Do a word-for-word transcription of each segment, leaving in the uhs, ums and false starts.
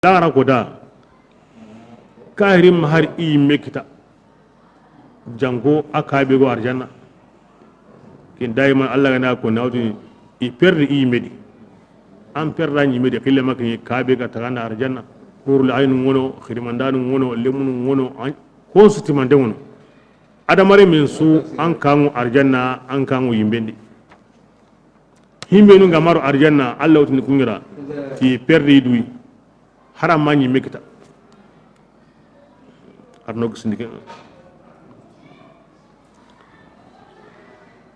Laxara kota, kahirin ma hari i yimme kita. Janko a kabe go arjanna. Kin daiman Allah ga na ko nawti i perdi i yimme di. An perda ɲimme di, xille ma kini kabe ga taganda arjanna. Hurul aynu ŋono, xirimandanu ŋono, lemunu ŋono, an, ko su timande ŋono. Adamare min su an kanŋu arjanna, an kanŋu yimbendi. Himbenu nga maro arjanna, Allah wutini kungira ti perdi dui. Haram ma ɲimme kita. Arno gisindi ke.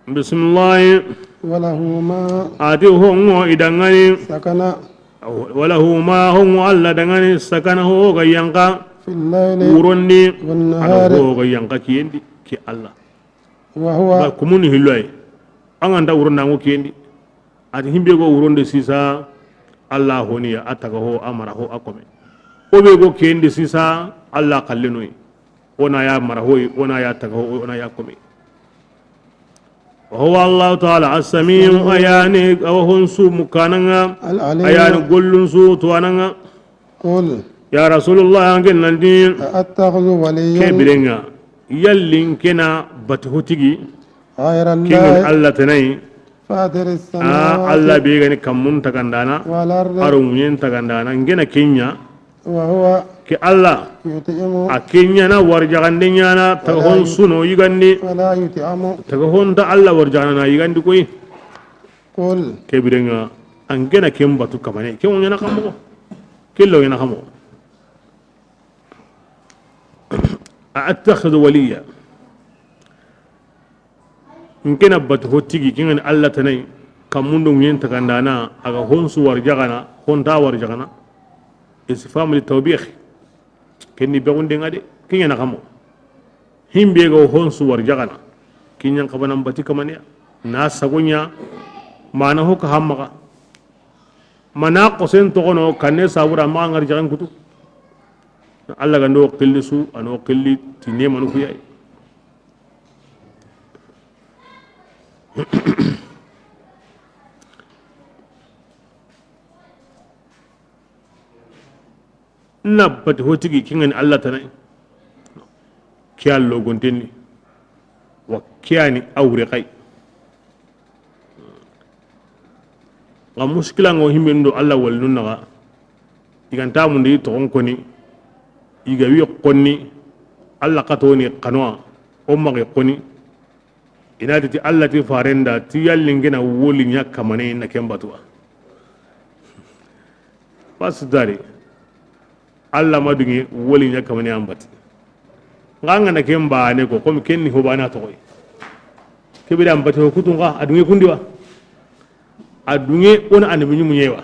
Bismillah. وله ما Ati hongo idangani. سكن Wala huma hongo Allah dangani sakana ho ga yanka. في الليل Wurondi. والنهار Ado ho ga yanka kiyendi ki Allah. وهو Ba kumuni hilloy. An ganta wuronda ngo kiyendi. Ati himbe go wuronde sisa, Allah honiya, a taga ho, a mara ho, a kome. O be go kendi sisa, Allah kallenoy. Ona ya mara hoy, ona ya taga ho, ona ya kome. وهو الله تعالى السميع, ayani, awa hon su mukananga, العليم ayani gollun su tuwananga. قل Ya Rasulullah, an ken nanti, أأتخذ وليا kebirenga, yallin kena bati hotigi, غير الله kingen Allah tanai, فاطر a السماوات Allah be gani kammun tagandana, والأرض aro munyen tagandana, ngena kenya, وهو ke Allah, يطعم a kenya na warjagande nyana, taga hon ولا ي- suno yigandi, ولا يطعم taga hon ta Allah warjagana na yigandi koy. قل Kebirenga, an gena ken batu kamane, ken wonyana kamo, kello yana kamo. أأتخذ وليا. Nkena batu hotigi, kingen Allah tanai, kamundo ngen tagandana, aga honsu warjagana, honta warjagana. Istifham li tawbih. Kenni begunde nga de, kingen kamo. Himbe go honsu warjagana. Kinyan kabanan bati kamane, na sagonya, mana ho ka hammaga. Mana kosen togono, kanne sabura ma ngar jagan kutu. Allah gando qilli su, ano qilli ti nemanu kuyay. Na bati hotigi kingani Allah tanai. Kiya logontenni. Wa kiyani awre kay. Nga muskila ngo himbe ndo Allah wal nunnaga. Iganta mundi togon koni. Igawi konni. Allah katoni kanwa. O magi koni. Inati ti Allah ti farenda ti yallingina woli nya kamane na kembatuwa. Pas dari. Allah ma dunge woli ɲa kamane an bati. Nga ngana ken bane ko, comme ken ni ho bana to koy. Kebe da an bati ho kutun ga, a dunge kundi wa. A dunge ona annabi ɲumu ɲewa.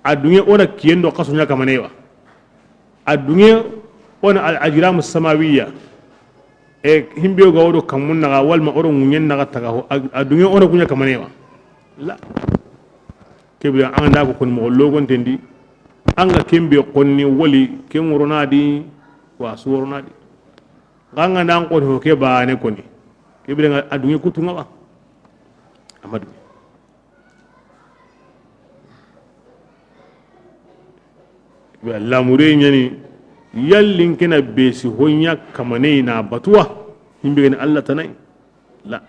A dunge ona kiyendo kaso ɲa kamane wa. A dunge ona al ajram samawiya. E himbe ga wodo kamun naga, walma oro ŋuɲen naga taga ho. A, a dunge ona kuɲa kamane wa. La. Kebe an da ko kon mo logon tendi. An ga kembe konni woli, ke ŋorona di, wa su worona di. Ganga nan ko ho ke bane koni. Kebe nga a dunge kutunga ba. Amadu. Wa lamure ɲani, yallin kena besi ho ɲa kamane na batuwa, himbe gani Allah tanai. La.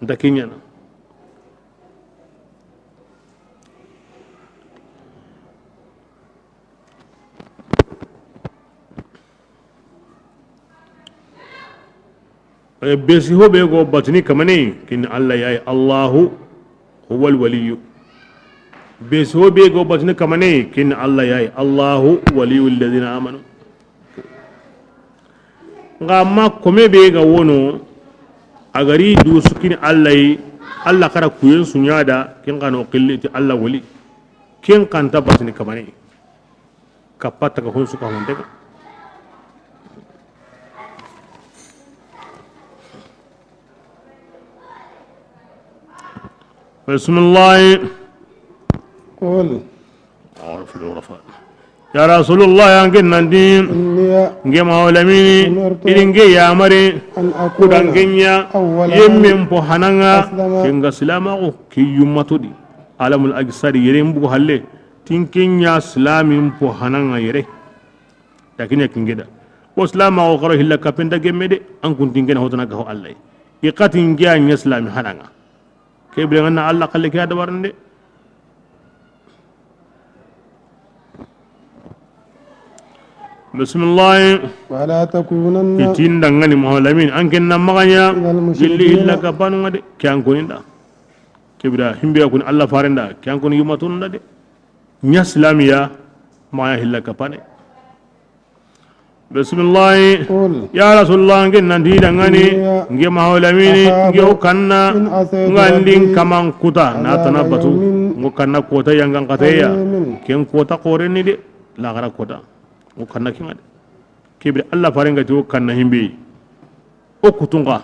Nta kenyana. E, besi ho be go batini kamane, kin Allah yayi, Allahu huwal waliyu. Besi ho be go batini kamane, kin Allah yayi, Allahu waliyul ladina amanu. Nga ma kome be ga wono, a gari du sukini Allah yi, Allah kara kuyen suɲada, kin kano qilli ti Allah wali. Kin kanta batini kamane. Kappa taga hon suka hon dega. Bismillah. قل. Ya Rasulullah, ya ngen nandi. إني Nge mawlamini. أمرت Idin nge yamari. أن أكون Kudan genya. أول من Yemmen po hananga. أسلم. Kenga silamago. Ki yummatodi. Alamul ajsadi yere mbugo halle. Tinke ɲa silamin po hanaŋa yere. Lakin ya kingeda. Wo silama o xaro hilla kapenda gemme de, an kun tinke na hotana ga ho Allah. I xatin ke a ɲa silami hanaŋa. Ke bire ŋa na Allah xalle ke a dabarande. Bismillah. ولا تكونن. Itinda ŋani Muhammad Lamin, an ken na maxa ɲa, من المشركين. Gilli illa ka banu ŋa de, ke an koninda. Ke bira himbe ya kun Allah farenda, ke an koni yumatununda de. Ɲa silamiya, maxa ɲa hilla ka pane. Bismillah. قل. Ya Rasulullah, nge nan ti da ŋani, إني nge Muhammad Lamini, أخاف nge o kanna, إن عصيت ngan din ربي kaman kuta, na عذاب tana batu, يوم ngo kanna kota yangan kateya, عظيم. Ken kota koreni de, laxara kota, ngo kanna kinga de. Ke bire Allah farenga ti o kanna himbe. O kutunga.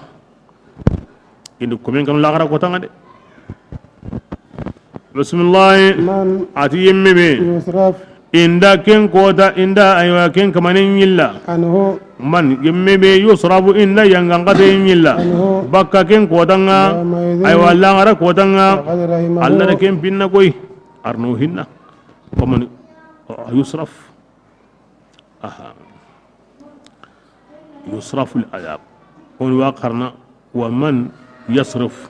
Indi komen kanu laxara kota ŋa de. Bismillah. من Ati yemme be. يصرف Inda ken kota, inda aywa ken kamanen ɲilla. عنه. Man yemme be yusrafu inda yangan kate ɲilla. عنه. Bakka ken kota ŋa. يومئذ. Aywa laxara kota ŋa. فقد رحمه. Allah da ken pinna koy. Arno hinna. Faman yusraf. Aha. Yusrafu al-adhab. On wa qarna wa man yasrif.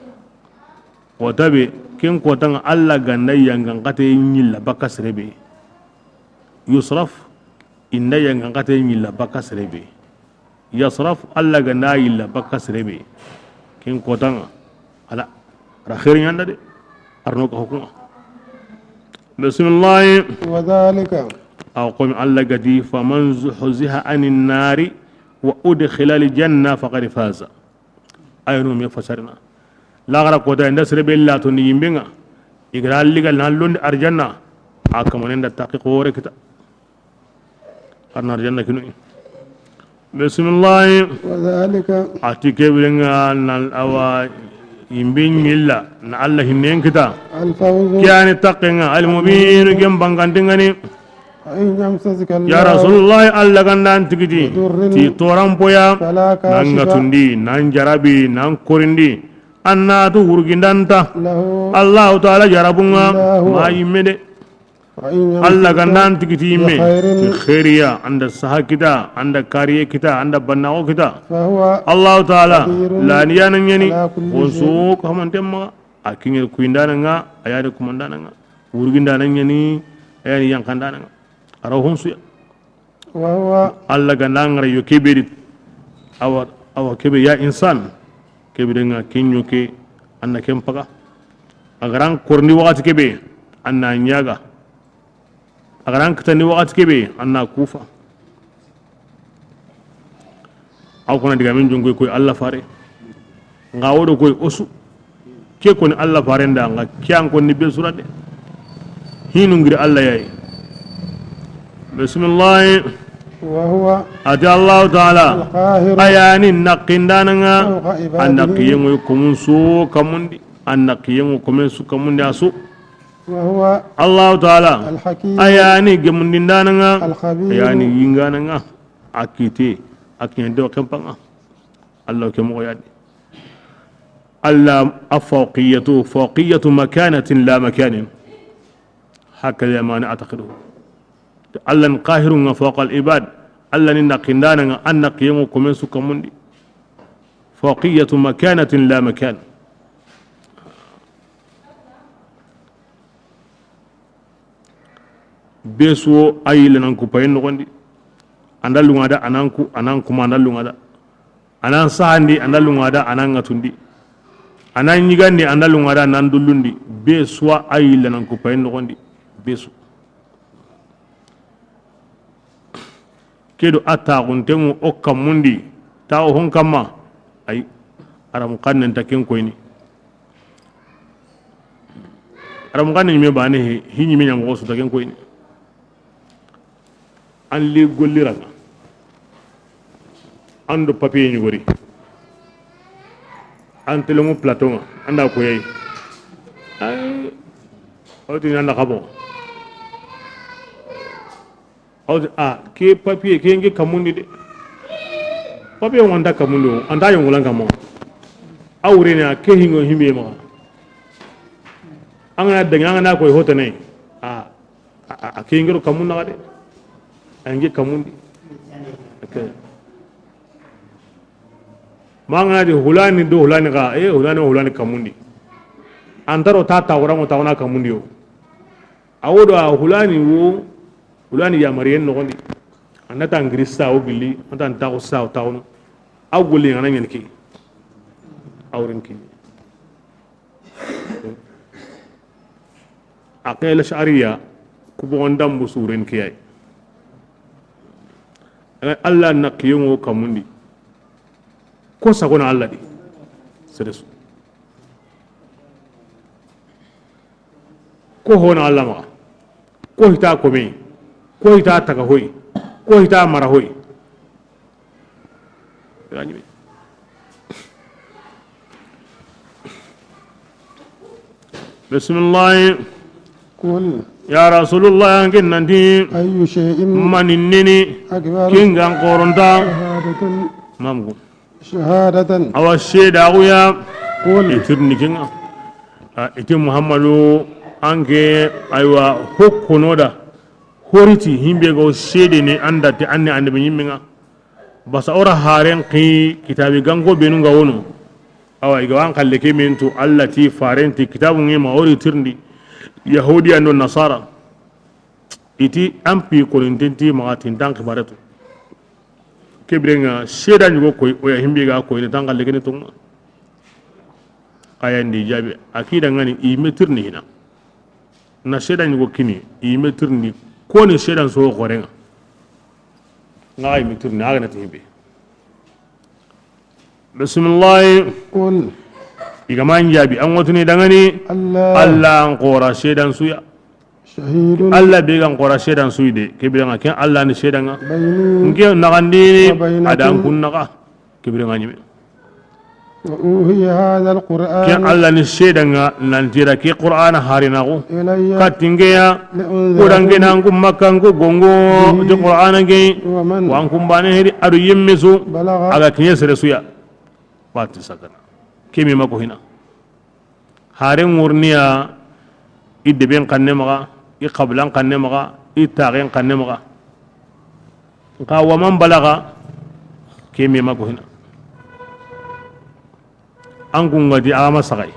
Kota be, ken kota ŋa Allah ganda yangan kate ɲilla bakka sere be. Yusraf, inda yangan kate ɲilla bakka sere be. Yasraf, Allah ganda yilla bakka sere be. Ken kota ŋa. Ala, ra khairi ɲanda de. Arno ka hukuma. Bismillah. وذلك. Aw qawmi Allah gati, فمن زحزح عن النار وأدخل الجنة فقد فاز. Ayno me fasarina. Laxara kota inda sere be la to ni yimbe ŋa. Igra liga na londi arjanna. A kamanen da taqi xore kita. Arna arjanna kinu. Bismillah. وذلك. Ati ke bire ŋa nan awa yimbe ɲilla na Allah hinnen kita. الفوز. Kiyani taqe ŋa al-mubin gem bangandingani. وإن يمسسك الله. Ya Rasulullah, Allah gandan tigiti. بضر. Ti toran poya. فلا كاشف. Nan ŋa tundi, nan jarabi, nan korindi. Anna tu wurgindanta. له. Allahu Ta'ala jarabunga. إلا هو. Ma yimme de. وإن يمسسك. Allah gandan tigiti yimme. بخير. Ti khairiya, anda saha kita, anda kariye kita, anda bannago kita. فهو. Allahu Ta'ala. قدير. Lani yana ɲani. على كل شيء. Honsu kamanten maxa. A kiɲe kuyindana ŋa, a yani kumandana ŋa. Wurgindana ɲani, a yani yankandana ŋa. A ra honsuya. وهو. Allah ganda ngara yo kebe di. Awa, awa kebe ya insan. Kebe de ŋa kenyo ke, anna ken paga. A garan korni wakati kebe, anna ɲaga. A garan kitani wakati kebe, anna kufa. Aw kona diga min jongoy koy Allah fare. Nga wodo koy osu. Ke koni Allah fare nda nga kiyan koni be sura de. Hinu ngiri Allah yayi. Bismillah. وهو. Ati Allah Ta'ala. القاهر. Ayani naqindana nga. فوق عباده. Annaqiyengo komun su kamundi. Annaqiyengo komen su kamundi asu. وهو. Allah Ta'ala. الحكيم. Ayani gemundindana nga. الخبير. Ayani yingana nga. Akite. Akite do kempanga. Allah ke mo yadi. Allah a fawqiyatu, fawqiyatu makanatin la makanin. Hakada ma na'taqiduhu. Allah ni qahirun fawqa al-ibad. Allah ni naqindana nga annaqiyengo komen su kamundi. Fawqiyatu makanatin la makan. Be suwo a yille nan ku payen noxondi. Anda lunga da anan ku, anan kuma anda lunga da. Anan sahandi anda lunga da anan ŋatundi. Anan ɲigandi anda lunga da anan dullundi. Be suwa a yille nan ku payen noxondi. Be su. Kedo a taxuntenŋu o kammundi, taxu hon kamma, ay, aramu xannen ta ken koyni. Aramu xannen ɲime bane he, hi ɲime ɲamoxo su ta ken koyni. An li golli raŋa. An do papier ɲugori. An telenŋu plateau ŋa, an da koyay. Ay, awti nan da xabo. Aw a ke papier ke nge kamundi de. Papier wanda kamundi o, anda yongolan kamo. Awrena ke hingo himbe ma. An ga na daga, an ga na koy hotane. A, A, a, a ke ngero kamun naxa de. A nge kamundi. Ok. Mangana di hulani do hulani ga, e, hulani o hulani kamundi. Antaro ta ta wara mo ta wana kamundi yo. A wo do a hulani wo, hulani yamariyen noxondi. An na ta ngiri sa wo gilli, an ta ntaxu sa wo taxunu. A wo golli ngana ñen ki. A wurin ki. Aqida Ash'ariya, ku bogon dambu suren kiyai. Alla na kiyengo kamundi. Ko sagona Alla di. Seresu. Ko hona Alla maxa. Ko hita komey. Ko hita taga hoy. Ko hita mara hoy. Bismillah. قل. Ya Rasulullah, an ken nanti. أي شيء. Mani nini. أكبر. Kingan koronta. شهادة. Mamugu. شهادة. Awa seedaxu ya. قل. I tirni kenga. A, i ti Muhammadu, an ke, aywa, hokkono da. Horiti himbe go seede ni an da ti anni annabi ñimminga. Basa ora haren ki kitabi gango benu nga wono. Awa, i ga wan kalle ke min tu Alla ti faren ti kitabu ngi ma ori tirndi. Yahudiya no Nasara. I ti an pi koninten ti maxa tintan xibaretu. Kebirenga seeda ñugo koy, oya himbe ga koy ni tan kalle ke ni tunga. Aya ndi jabi. Akida ngani i me tirni hina. Na seeda ñugo kini, i me tirni, koni seedan so xorenga. Nga i me tirni, a ga na ti himbe. Bismillah. قل. I ga man jabi, an wotuni dangani. الله. Alla an xora seedan suya. شهيد. Alla be gan xora seedan suyi de, kebirenga ken Alla ni seedanga. بيني. Nke naxandini, وبينكم. Adan kun naxa. Kebirenga ñime. وأوحي هذا القرآن. Ken Alla ni seedanga nantira ke Qur'ana harinaxu. إلي. Kattingeya. لأنذركم. Kudangenan ku makkanku gongo. به. Ti Qur'ana nge. ومن. Wan kumbane hedi adu yimmisu. بلغ. Aga kiñe sere suya. Wati sakana. Kemi mako hina. Haren ŋurniya, i deben xanne maxa, i xabilan xanne maxa, i taxen xanne maxa. Nxa waman balaga, ke me mako hina. An kun ga di a ma saxay.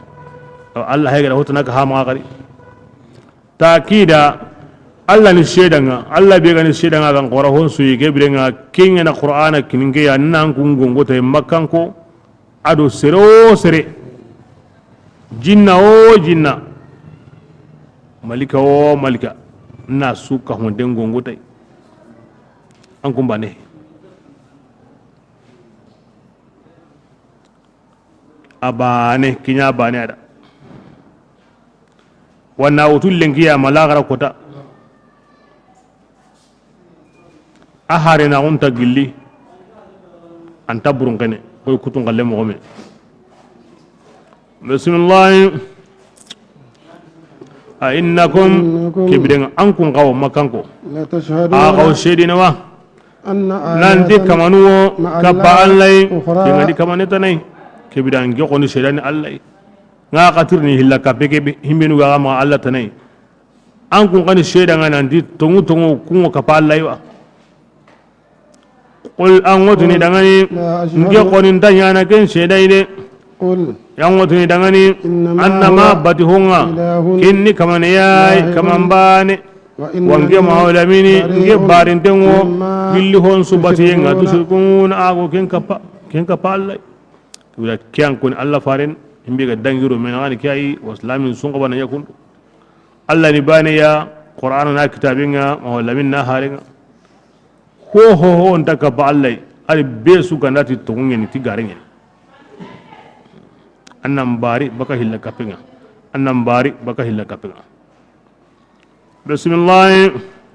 Alla hay gara hotana ka ha maxa xari. Takida, Alla ni seedanga, Alla be ga ni seedanga gan xora hon suyi ke birenga kengena Qur'ana kininke ya nan kun gongo tay makkanko. Ado sere o sere, jinna o jinna, malika o malika, na su ka honden gongo tay. An kumbane. A bane, kiña bane ada. Wanna wutu lenkiya ma laxara kota. A hare na xunta gilli. An ta burun xene koy kutun xalle moxo me. Bismillahi. A innakum. Innakum. Kebirenga an kun xawo makkanko. Latashhaduna. A xawo seedina wa. Anna. Nanti alihatana. Kamanu wo. Ma'a kappa Allah. Allahi. Ukhra. Kengadi kamane tanai. Kebirange xoni seedani Allahi. Nga xatirni hilla kappe ke be, himbenu ga ma Allah tanai. An kun xani seedanga nanti tongu tongu kungo kapa Allah wa. Qul, an ŋotuni dangani, la ashhadu, nke xoni nta ñana ken seedayi de. Qul, an ŋotuni dangani, innama, annama, huwa, bati honga, ilahun, kinni kamane yayi, wahidun, kaman bane. Wa innani, wanke maholamini, bari'un, nke barintengo, mimma, gilli hon su batiyenga, tushrikuna, tushrikuna, ago ken kapa, ken kapa Allah. Wala kiyan kun Allah faren, himbe ga dangiro men ngani kiyayi, wa islamin sun qabana yakun. Allah ni bane ya, Qur'ana na kitabinga, maholamini na harenga. Ho, ho, ho, nta kapa Allah, ari be su gandati tongengeni, ti garengeni. Annan bari baka hilla kapinga. Annan bari baka hilla kapinga. Bismillah.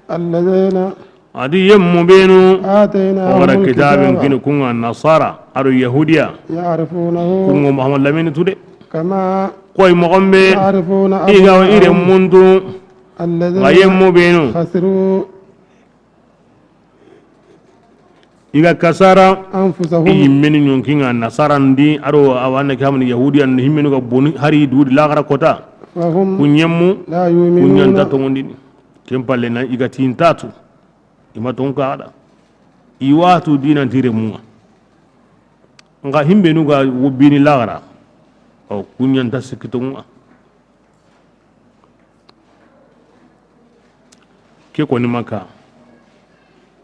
Alladhina. Adi yemmu benu. Ataynahumul kitaba. Wara kitabin kini kunga nasara, aro yahudiya. Ya'rifunahu. Kungo Muhammad Lamini tude. Kama. Koy moxombe. Ya'rifuna abna'ahum. Iga wa ire muntu. Alladhina. Nga yemmu benu. Khasiru. Iga kasara, anfusahum, i yimmeni ñonkinga nasarandi, aro awana ke hamni yahudiyan himmenu ga boni, hari dudi laxara kota. Fahum, kuñemmu, la yu'minuna, kuñanta tongondini. Ken palle na i ga ti n ta tu, i ma tonka da. I wa tu dinan ti renmu ŋa. Nxa himbenu ga wo bini laxara, o kuɲanta sikki tonŋu ŋa. Ke koni Makka,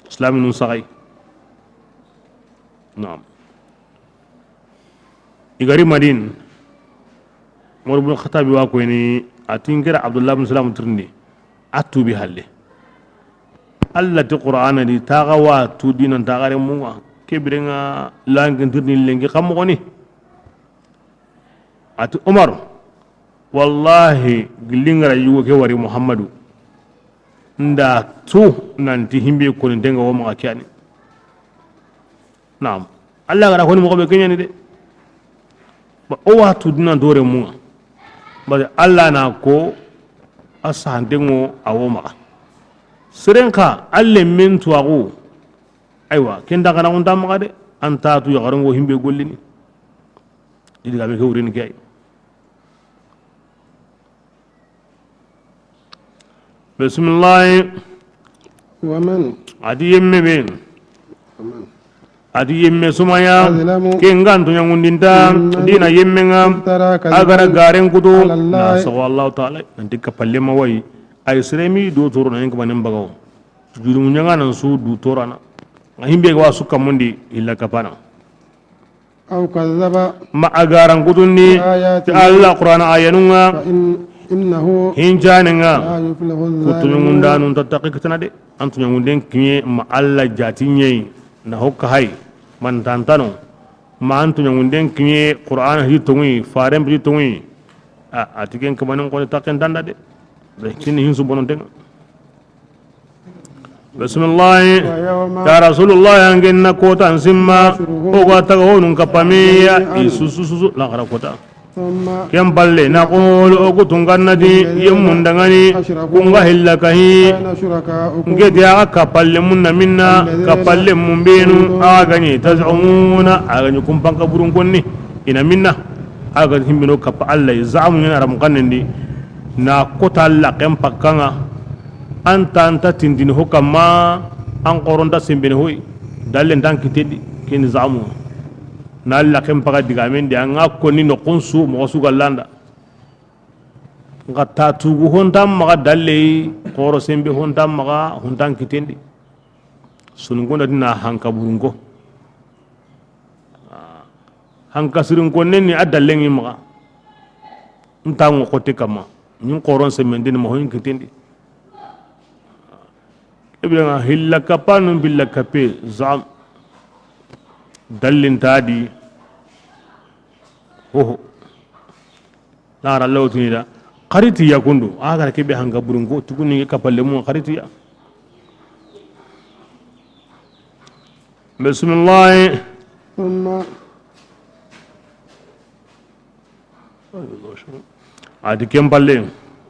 Islaminun saxay. Naam. I ga ri Madina, Umar bin Xattabi wa koyini, a ti n kira Abdullah bin Salam tirindi, a tuubi halle. Alla ti Qur'ana di, taxa wa tu dinan taxare munga, ke birenga lankin tirindi lenki xa moxoni. A ti Umar, wallahi, gilli n ga ra yugo ke wari Muhammadu, n da tu nanti himbe koni denga wo maxa kiyani. Naam. Alla ga ra koni moxo be keɲani de. Ba o wa tu duna dore munga. Ba Alla na ko a sahantengo a wo maxa. Seren xa, alle men tuwaxu. Aywa, ken da xana xunta maxa de. An ta tu yaxarongo himbe gollini. I diga me ke wurini ke ay. Bisimilahi. ومن A di yemme be. ومن A di yemme sumaya. أظلم Ke nga n toɲangundinta. ممن Dina yemme nga. افترى A ga ra كذبا garen kutu. على الله Na sago Allahu taala. Nanti kappalle ma wayi. Ay siremi do toro na yin kamanen bagawo. Jurumu ɲanga nan su du torana. Himbe ga wa su kamundi illa kapana. أو كذب Ma a ga ra n kutundi بآياتنا ti Alla Qur'ana ayanunga. فإن إنه Hinjanenga. لا يفلح الظالمون Kutuɲungundanun ta taqi kitana de. An tuɲungunden kiɲe ma Alla jati ɲeyi na hokka hay man tantano. Ma an tuɲungunden kiɲe Qur'ana hi tongi, faren bi tongi. A, a ti ken kamanen koni taqen tanda de. Be kini hinsu bonontenga. Bisimilahi. ويوم Ya Rasulullahi, an genna kota n simma, نحشرهم o ga taga honun kapamiya, جميعا i susu susu, laxara kota. ثم Ken palle, نقول o ku tungannati, للذين yemmun dangani, أشركوا kunga hilla kahi, أين شركاؤكم nke ti a ga kappalle mun na minna, الذين kappalle mun benu, كنتم a ga ni, تزعمون tazumuna, a ga ni kumpanka burun konni, ina minna, a ga himbino kappa Alla, zamu ɲana aram kannendi, na kota Alla ken pakkanga, An ta, an ta tintini ho kamma, an xoronta sembene hoy, dallen tan kitendi, ken zamu. Na Alla ken paga digamendi, an ga konni noxun su, moxo su gallanda. Nga ta tugu hontan maxa dalley, xoro sembe hontan maxa, hontan kitendi. Sununkunda dina hanka burunko. Hanka sirin konnen ni a dallen ŋi maxa. Nta ŋo xote kamma. Ɲin xoron semendini ma hoyin kitendi. Ibrahima hilla kapanu billa kape zam. Dallin tadi. Hoho. Lara lawtini da. Xariti ya kundu. A gara kebe hanga burunko. Tukuni kapalle mu xariti ya. Bisimilahi. ثم A di ken palle.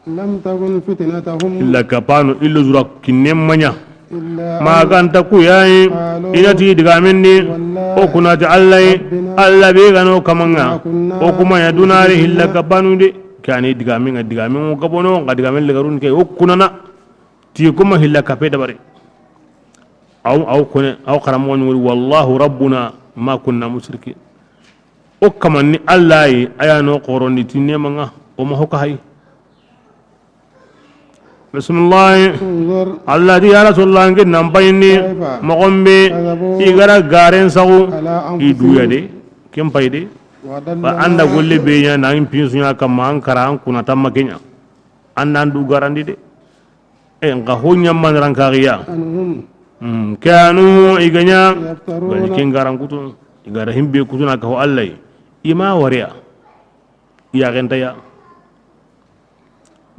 لم تكن فتنتهم Illa kapanu illu zura kinnen maɲa. إلا أن Ma ganta kuyayi. قالوا Ina ti digamendi. والله O kunati Allahi. ربنا Alla be gano kamanga. ما كنا O kuma ya dunari hilla kapanu de. Kani digamenga digamen o gabono nga digamen legarun ke o kunana. Ti kuma hilla kape dabari. Aw, aw kone, aw karamogo ɲuguri, والله ربنا ما كنا مشركين. O kamanni Alla yi, a ya no xorondi ti nemanga, o ma hoka hay. Bisimilahi. انظر Alla di ya Rasulullah, ngi nan bayini, كيف moxon be, كذبوا i gara garen sagu, على أنفسهم i duya de, ken pay de. وضل Ba anda ما golle be ɲa, na in pinsuɲa kamma, an kara, an kuna tamma kenya. An nan du garandi de. E, nka ho ɲamman ran kaxiya. عنهم Hmm, kanu i ga ɲa, يفترون gani ken garan kutu, i gara himbe kutuna ka ho Alla yi. I ma wariya. I ya gentaya.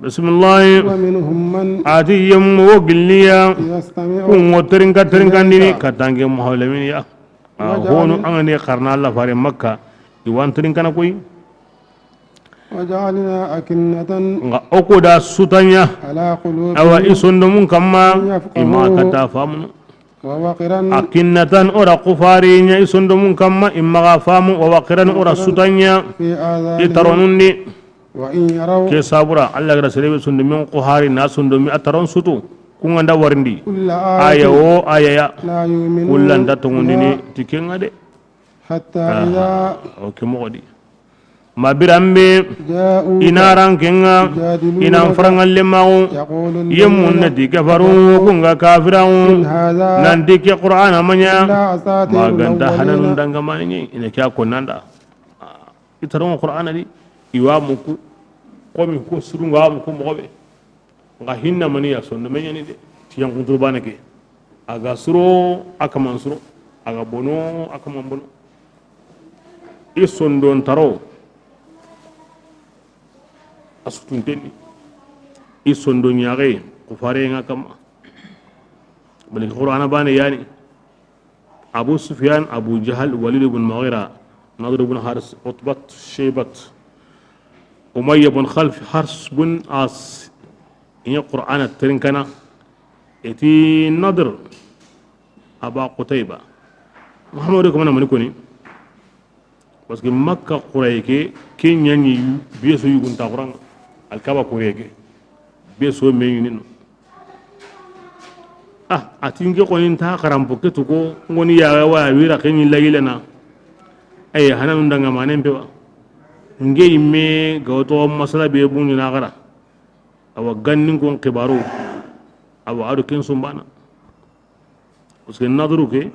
Bisimilahi. ومنهم من A ti yemmu wo gilliya. يستمع Kun wo terinka terinkandini إليك katange muhawlaminiya. A وجعلنا honu an ga ne xarna Alla fare Makka. I wan terinkana koy. وجعلنا أكنة Nga o ko da sutanya. على قلوبهم Awa i sondomun kamma. أن يفقهوه I ma kata famunu. ووقرا Akinnatan o da kufari ɲa i sondomun kamma i maga famu. Wa waqiran o da sutanya في آذانهم i taronundi. وإن يروا Ke sabura, Alla ga da sere be sondomen xo hari na sondomi a taron sutu, ku ŋa nda warindi. كل آية Aya wo aya ya. لا يؤمنوا Kulla nta tongondini بها ti ke ŋa de. حتى Aha, إذا o ke moxo di. Ma biranbe جاءوك i na ran ke ŋa, يجادلونك i na farangalle maxu. يقول الذين Yemmun na ti kafaru, ku ŋa kafiran. إن هذا Nan ti ke Qur'ana ma ɲa. إلا أساطير Ma ga nta hananun الأولين dangamane ɲi, i na ke a konnanda. I taron Qur'ana di, i wa muku, komi ko surun ŋa wa muku moxo be. Nxa hinna mani ya sondomen ɲa ni de, ti yankuntu baane ke. A ga suro, a kaman suro, a ga bono, a kaman bono. I sondon taro, a sutunten ni. I sondon ɲaxe, ku fare ŋa kamma. Bali Qur'ana baane ya ni. Abu Sufyan, Abu Jahal, Walid ibn Mughira, Nadr ibn Haris, Utbat, Shaybat, Umayya ibn Khalf, Hafs ibn Asim. I ɲa Qur'ana tirinkana, i ti Nadr, Aba Qutayba. Muhammadu kamana mani koni. Parce que Makka xureye ke, ke ɲa ni yu-, be su yugun ta Qur'an, Alkaba xureye ke, be su me ɲi ni no. Ah, a ti n ke xoni nta xaranpo ke tu ko, n goni ya wa wira ke ɲi lagilana. Ay, hananun dangamanen pe wa. N ke yimme ga wo to masala be bundu na xara. Awa gannin kon xibaru. Awa a do ken sumbana. Parce que nadru ke,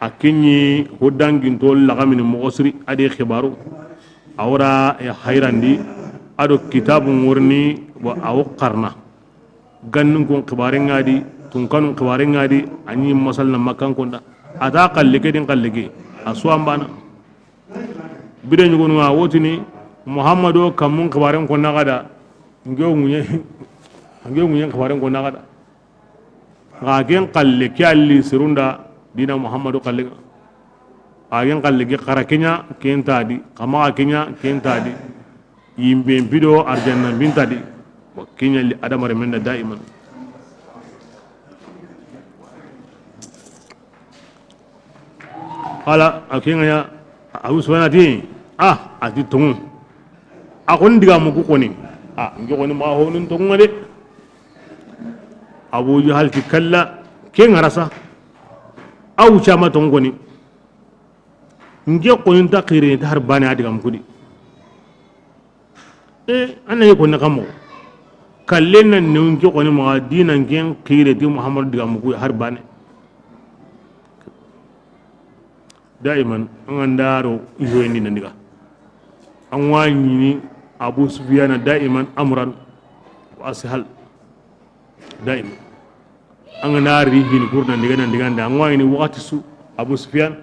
a ke ɲi ho danginto laxamini moxo siri, a di xibaru, a wara, e, hayrandi, a do kitabu ŋorni, wa a wo xarana. Gannin kon xibaren ŋa di, tunkanun xibaren ŋa di, a ɲi masal na Makkan konda. A ta xalle ke din xalle ke, a suwa n bana. Bire ɲugonu ŋa wotini, Muhammadu kammun xibaren konna xa da, ngewo ŋuɲe, ngewo ŋuɲen xibaren konna xa da. Xa ken xalle ke a li sirunda dina Muhammadu xalle ŋa. Xa ken xalle ke xara ke ɲa ken ta di, xa maxa ke ɲa ken ta di. Yimben pido arjanna bin ta di. Wa ke ɲa li adamarenmen da daiman. Ala, a ke ŋa ya, Abu Sufyan a ti, ah, a ti tonŋu. A xoni digamu ku xoni. Ah, n ke xoni ma honun tonŋu ŋa de. Abu Jahal ti kalla, ke ŋa ra sa. Aw cama tonŋu xoni. N ke xoni nta xire, nta har bane a digamu ku di. E, an na yi konni xa moxo. Kallen na newun ke xoni maxa dinan ken xire ti Muhammadu digamu ku har bane. Daiman, an ga nda ro i hoyindi nan diga. An wa ɲini Abu Sufyana daiman amran wa ashal. Daiman. An ga na ri hini kur nan diga nan diga nda, an wa ɲini waxati su, Abu Sufyan,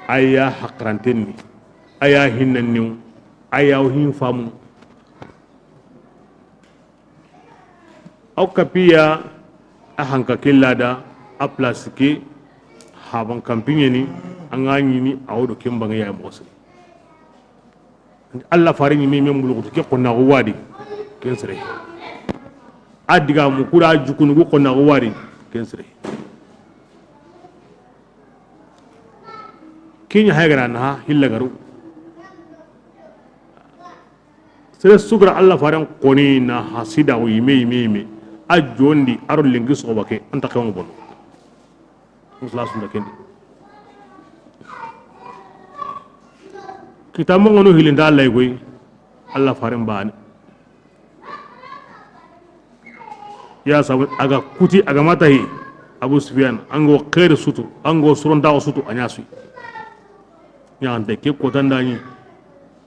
a ya haqranten ni, a ya hinnan ni, a ya wo hin famu. Aw kapiya, a hanka ke lada, a place ke, haban kampiɲeni, an ga ɲini, a wo do ken bange ya moxo siri. Alla fare ɲi me, me mbuluxutu ke xonnaxu wadi, ken sere. A digamu ku da jukunu ku xonnaxu wadi, ken sere. Ke ɲa haygana na hilla garu. Sere su ga ra Alla faren xoni na hasidaxu yime, yime, yime. A jondi, a ro lenki soxoba ke, an ta xewo bono. Musula sunda kendi. Kita mo ngono hilinda Alla yi koy. Alla faren bane. Ya sabu a ga kuti a ga mata hi. Abu Sufyan, an go xeeri sutu, an go surontaxo sutu, a ɲa suyi. Ɲaxante ke kotanda ɲi.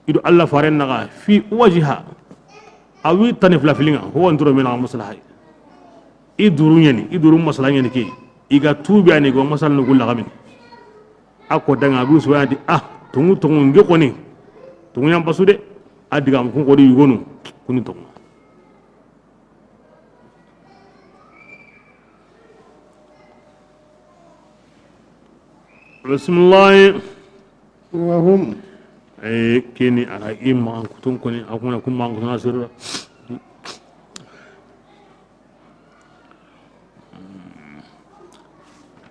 I do Alla faren naxa fi wajiha. A wi tani fila filiŋa, ho wa n turo me naxa maslaha yi. I duru ɲeni, i duru masala ɲeni ke. I ga tubi a ni go masala nugu laxamini. A ko daŋa, Abu Sufyan ti, ah, tonŋu, tonŋu, n ke xoni. Tonŋu ɲa n pasu de. A digamu kun xodi yugonu, kuni tonŋu. Bismillahi. وهم. Ay, keni a ra i maxan kutun koni, a kuna kun maxan kutun a sirra.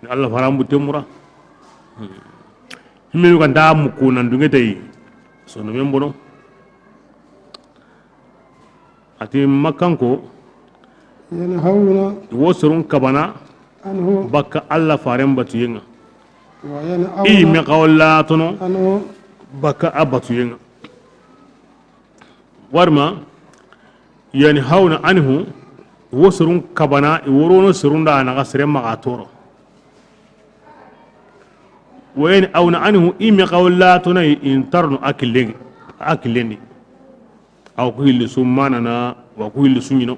Ni Alla faran butte mura. Himmenu kan ta muku nan dunge tayi. Sono men bono. A ti Makkanko, ينهون i wo serun kabana عنه bakka Alla faaren batuyen ŋa. وينأون I yimme xa wo la tono عنه bakka a batuyen ŋa. Warma, ينهون عنه, i wo serun kabana, i wo rono serun da naxa sere maxa toro. وينأون عنه, i yimme xa wo la tono i nta rono a killen, a killen di. Awa ku hilli su manana, wa ku hilli su ɲino.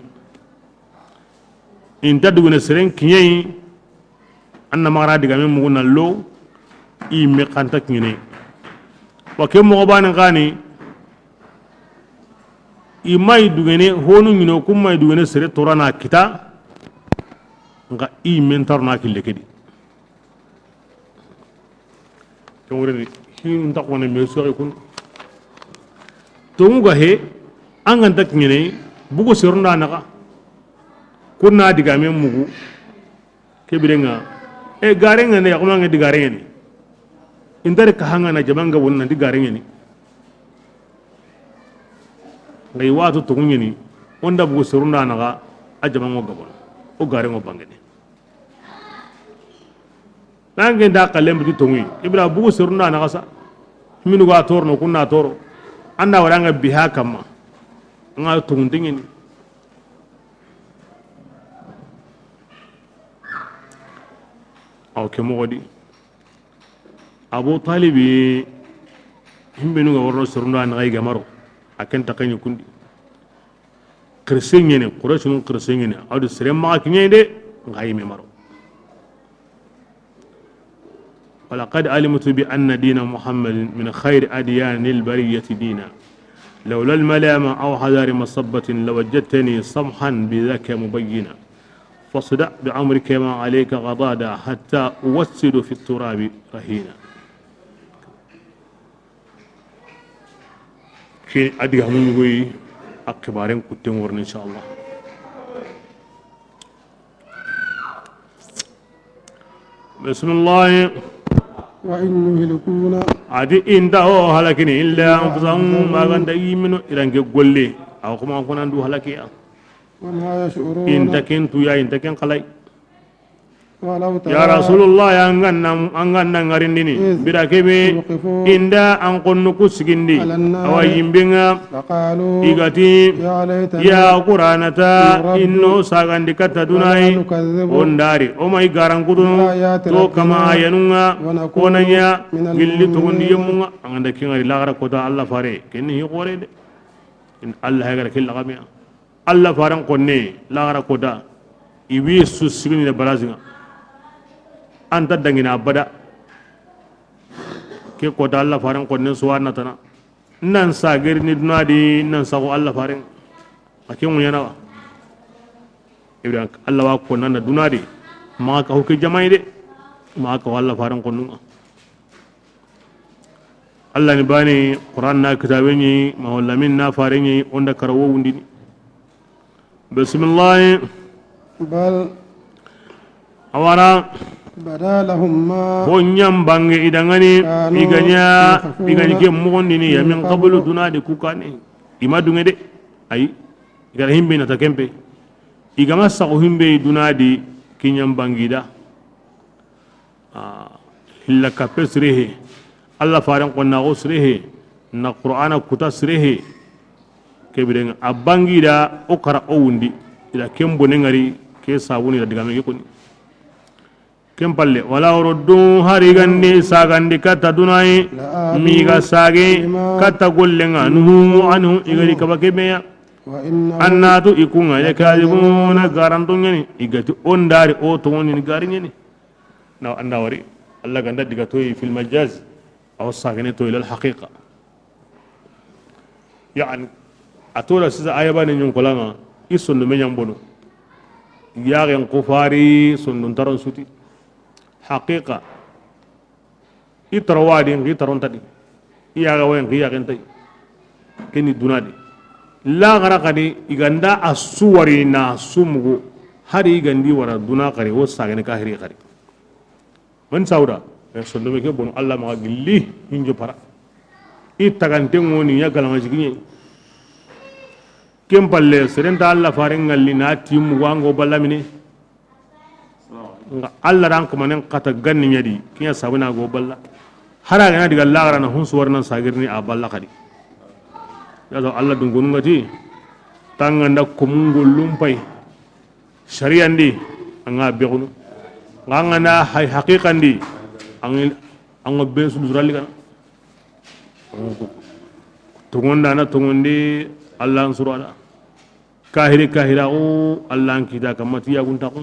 I nta dugune seren kiɲeyi, an na maxa ra digame mugu na lo, i yimme xa nta kiɲene. Wa ke moxo baane xa ni, i ma i dugene, honu ɲino, ku ma i dugene sere torana kita, nxa i yimme nta rono a kille ke di. Ken wure ni, hinu nta xone me soxi kun. Tongu ga he, an ga nta kiɲene, bugu serun da naxa. Kun na digame mugu. Ke biren ŋa, e, garen ŋa ne, ya kuma ŋa di garen ŋa ni. I nta ri ka hanga na jaman ga wonna di garen ŋa ni. Ngai watu to ŋa ni, o nda bugu serun da naxa, a jaman ŋo gabon. O garen ŋo bangene. Nange nda xallen biti tonŋu yi. Ibra bugu serun da naxa sa. Minu ga toro no, kun na toro. An da wara ŋa biha kamma. Ŋa tonŋu dingini. Aw ke moxo di. Abu Talibi, himbenu ga wara no serun da naxa i ga maro. A ken ta xa ɲi kundi. Xirse ɲene, Qurayshinu xirse ɲene, a wa di sere maxa kiɲe de, nxa yimme maro. ولقد علمت بأن دين محمد من خير أديان البرية دينا. لولا الملامة أو حذار مصبة لوجدتني سمحا بذاك مبينا. فاصدع بأمرك ما عليك غضاضا حتى أوسد في التراب رهينا. Ke a diga mun goyi a xibaren kutten worni, inshallah. Bismillah. وإن يهلكون A di i nta o halakini إلا أنفسهم, ma ga nta i yimmeno i ra nke golle. Awa kuma ko nan du halakiya. وما يشعرون I nta ken tuya, i nta ken xalay. ولو ترى Ya Rasulullah, ya an ga na, an ga na ŋarindini. إذ Bira kebe, وقفوا i nda an konno ku sigindi. على النار Awa yimbe ŋa. فقالوا I ga ti, يا ليتنا ya Qur'ana ta, نرد inno sagandi katta ولا dunayi. نكذب O ndari, o ma i garankudunu, بآيات to kama ربنا ayanun ŋa, ونكون o na ɲa, من gilli togondi المؤمنين yemmun ŋa. An ga nda ken ŋari laxara kota Alla fare, ken ni hi xore de. In Alla hagara ken laxamiya. Alla faren konne, laxara kota, i wi su sigini na barazi ŋa. An ta dangina abada. Ke kota Alla faren konne su wa na tana. Nan sageri ni duna di, nan sago Alla faren. A ke ŋuɲana wa. Ibrahim, Alla wa ko nan duna di. Ma ka huke jamai de. Ma ka Alla faren konnun ŋa. Alla ni bani Qur'an na kitabe ni, ma wala min na fare ni, o nda karawo wundini. Bismillah. بل Awara. بدا لهم ما Ho ɲam bange i da ŋa ni, كانوا i ga ɲa, يخفون i ga ni ke moxondini ya من min قبل qablu duna di ku kane. I ma dunge de. Ayi. I ga ra himbe na ta kempe. I ga ma sago himbe duna di ki ɲam bangi da. Ah, hilla kappe sire he, Alla faren konnaxo sire he, na Qur'ana kuta sire he. Ke biren ŋa a bangi da o kara o wundi, i da ken bone ŋari, ke sabuni da digame ke koni. Ken palle, ولو ردوا hari gandi sagandi katta dunayi, لعادوا mi ga sage لما katta gollen ŋa, نهوا عنه i ga ri kaba ke be ya. وإنهم Annatu i ku ŋa, لكاذبون. لكاذبون, garanto ɲeni, i ga ti o ndari o toŋoni ni gari ɲeni. Na anda wari, Alla ga nda diga toyi fil majaz, aw sagene toyi lal haqiqa. Yani, a tora sisa aya bane ɲun kolanga, i sondu me ɲambono. Yaxen kufari sondun taron suti. Haqiqa. I taro wadi, ngi taron tadi. I yaga wayen, ngi yagen tay. Keni duna di. Laxara xadi, i ga nda a suwari na sumugu. Hari i ga ndi wara duna xari, wo sagene ka hiri xari. Man sauda, e, sondome ke bono Alla maxa gilli, hinjo para. I tagante ŋoni ya galama jigiɲe. Ken palle, seren nta Alla faren ŋalli na ti mugu an ga wo balla mine. Nga Alla ran kamanen kata ganni ɲa di, ken ɲa sabu na ga wo balla. Hari a ga na diga laxara na hunsu wari nan sagirini a balla xadi. Ya so Alla dunkonun ŋa ti, tanganda komun gollun pay. Sariyan di, an ga bexunu. Nga an ga na hay haqiqan di, an ga be su durali kana. Tongonda na tongondi, Alla an surada. Kahiri kahiraxu, Alla an kita kamma ti yaguntaxu.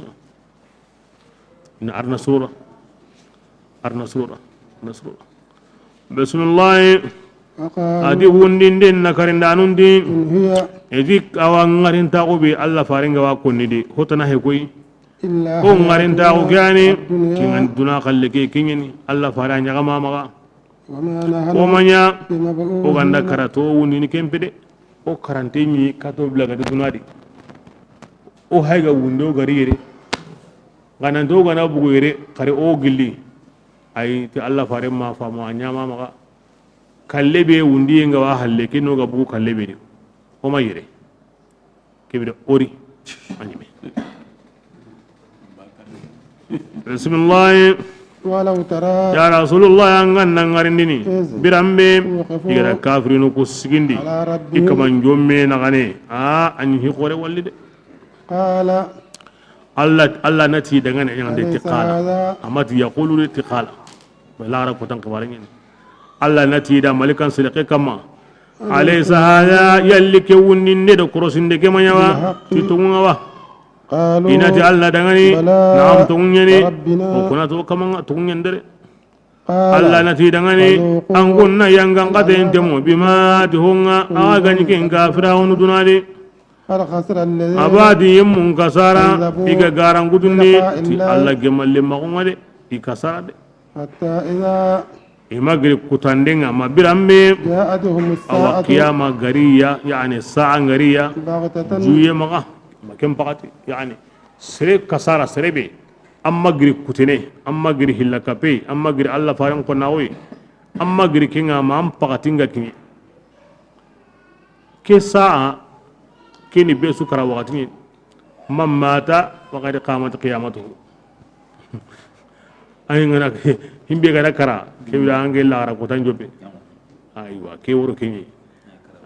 Ina arna sura. Arna sura. Arna sura. Bismillahi. وقالوا A di wundinde na karindanun di. إن هي I di awa ŋarintaxu be Alla faren ga wa konni di. Hotana he koy. إلا Ko حياتنا ŋarintaxu ke yani. الدنيا Kingan duna xalle ke kiɲeni. Alla faren ɲaga mamaxa. وما نحن O maɲa, بمبعوثين o ganda karato wundini kempe de. O karante ɲi kato bila gati duna di. O hayga wundo gari yere. Gananto gana bugu yere, kare o gilli. Ay, ti Alla fare ma famo a ɲama maxa. Kalle be wundi nga wa halle, ke no ga bugu kalle be di. O ma yere. Kebire ori. Anime. Bismillah. ولو ترى Ya Rasulullah, an ga na ŋarindini. إذ Biranbe, وقفوا i ga da kafirinu ku sigindi. على ربهم I kaman jomme na gane. A, an hi xore walli de. قال Alla, Alla na ti dangane yan de ti أليس qala. هذا Amma ti yaqulu de ti qala. Ba laxara kotan xibaaren ɲi. Alla na ti da malikan sidqe kamma. أليس هذا Yalli ke wundinde do korosinde ke ma ɲa wa? بالحق Ti tonŋu ŋa wa? قالوا I na ti Alla dangani. بلى Naam, tonŋu ɲeni. وربنا O kuna to kamanga tonŋu ɲendere. قال Alla na ti dangani, فذوقوا an kunna yangan kata ente mo, bima ti honga, a ga ni ken ka Firawunu dunadi. قد خسر الذين Abadi yemmun kasara, كذبوا i ga garangutunni, بلقاء ti الله Alla gemalle magunga de, i kasara de. حتى إذا I ma giri kutandenga, ma biranbe, جاءتهم awa الساعة kiyama gariya, yani sa'a ngariya, بغتة juye maga, ma ken pakati, yani, sere kasara, sere be, An ma giri kutene, an ma giri hilla kape, an ma giri Alla faren konnaxoyi, an ma giri kenga ma an pakatinga kiɲe. Ke sa'a, ke ni be su kara waxati ɲi. Man mata faqad qamat qiyamatuhu. Ayi ngana himbe gara kara, ke wira ange laxara kotan jope. Aywa, ke woro keɲi.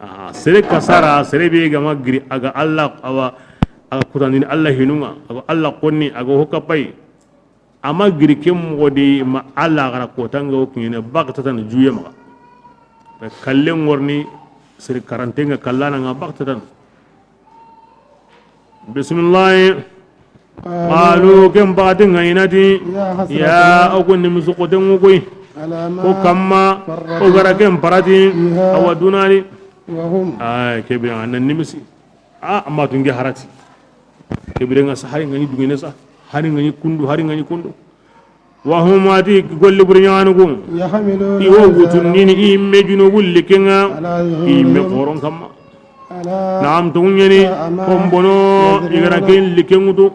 Ah, sere kasara, sere be ga ma giri, a ga Alla, awa, a ga kutandini Alla hinunga, a ga Alla konni, a ga hoka pay. A ma giri ke moxo di ma Alla gara kotanga o kiɲene bagtatan juye maxa. Kallen ŋorni sere karantenga kallana nga bagtatan. Bismillahi. Qalu, ken pakatinga i na ti, ya, o ku nimisu kotengu koy. Ko kamma o gara ken parati awa dunari. Ay, kebira an na nimisi. A, amma tunge harati. Kebira nga sa hari nga ni dungene sa. Hari nga ni kundu, hari nga ni kundu. Wa hum, a ti golli buri ɲaxanugu. I wo gutundini i yimme junubu likenga. I yimme xoron kamma. Naam, tonŋu ɲeni. Kombono i gara ken likengutu.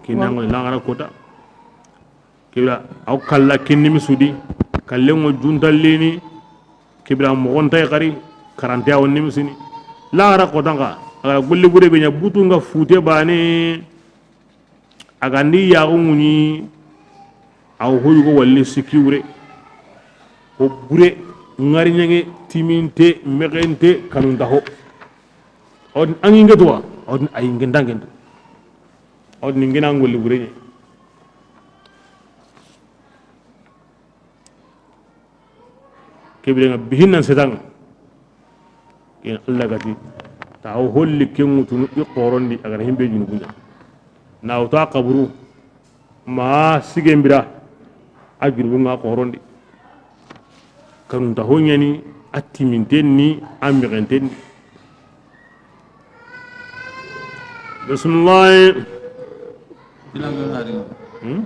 Kinango laxara kota. Kibira aw kalla kinni misudi. Kallengo juntallini. Kibira moxontay xari. Karante awo nimisini. Laxara kotanka a gara golli bure be ɲa butunga fute bane. A ga ndi yaxu ŋuɲi, a wo ho yugo walli sikki wure. Ho bure, ŋariɲaŋe, timinte, mexente, kanuntaxo. A wo ti an ŋinge tuwa, a wo ti a yingentangentu. A wo ti ŋina ŋolli bure ɲe. Kebire nga bihinnan setanga. Ken Allah gati ta o holli ken ŋutunu i xorondi a ga na himbe junubu ɲa. Na wuta xaburu ma sigen bira a junubu nga xorondi. Kanuntaxo ɲani a timinten ni a mexenten ni. Bismillahi. Kinange wona haringa. Hmm?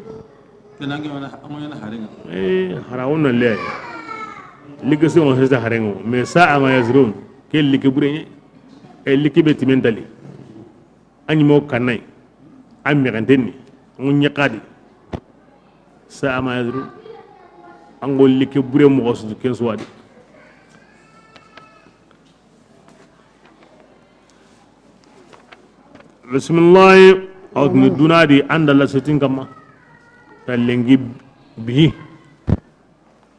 Kinange wona, a ŋoɲana haringa. Eh, hara wona le. Ligge se wona sesta haringa. Mais sa'a ma yazrun. Ke ligge bure ɲe. E ligge be timentali. A ɲi mo kannay. A mexenten ni. Ŋo ɲi xadi. Sa'a ma yazrun. An go ligge bure moxo su ken suwadi. Bisimilahi. Awa tini duna di an da la setin kamma. Ta lenki bi.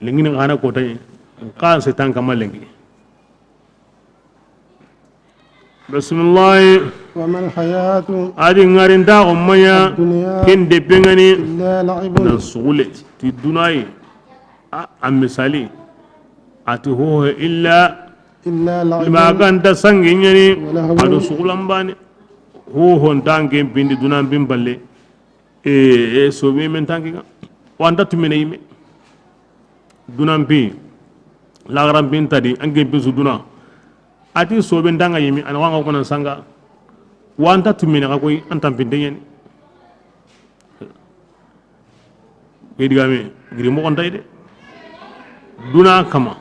Lenki ni xana kota yi. Kan setan kamma lenki. Bisimilahi. وما الحياة A di ŋarintaxu maya. الدنيا Ken deppe ŋa ni. إلا لعب Na sugule ti duna yi. A, a misali. A ti hoho illa إلا لعب ma ganta sange ɲa ni. ولهو A do sugulan bane. Hoho nta an ken pindi dunan pin balle. E, e, sobe men tanki ŋa. Wanta tumene yime. Dunan pi. Lagaran pin tadi an ken pin su duna. A ti sobe nta ŋa yime, an wanga ko nan sanga. Wanta tumene ka koy an tampinte ɲa ni. Ke digame giri moxo ntay de. Duna kama.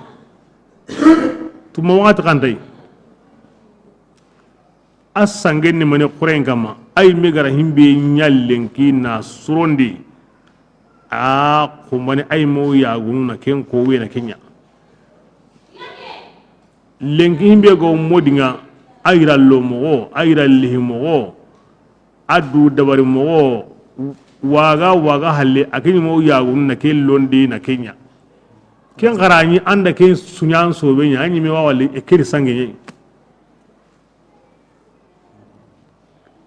Tuma waxati xantay. A sangen ni mani xuren kama. Ay me gara himbe ɲa lenki na surondi. A xumani ay mo yagunu na ken ko we na kenya. Lenki himbe go modi ŋa. Ayira lo moxo, ayira lihi moxo. A du dabari moxo waga waga halle a kini mo yagunu na ke londi na kenya. Ken xarani an da ken suɲan sobe ɲa, a ɲime wa wali e keri sange ɲa.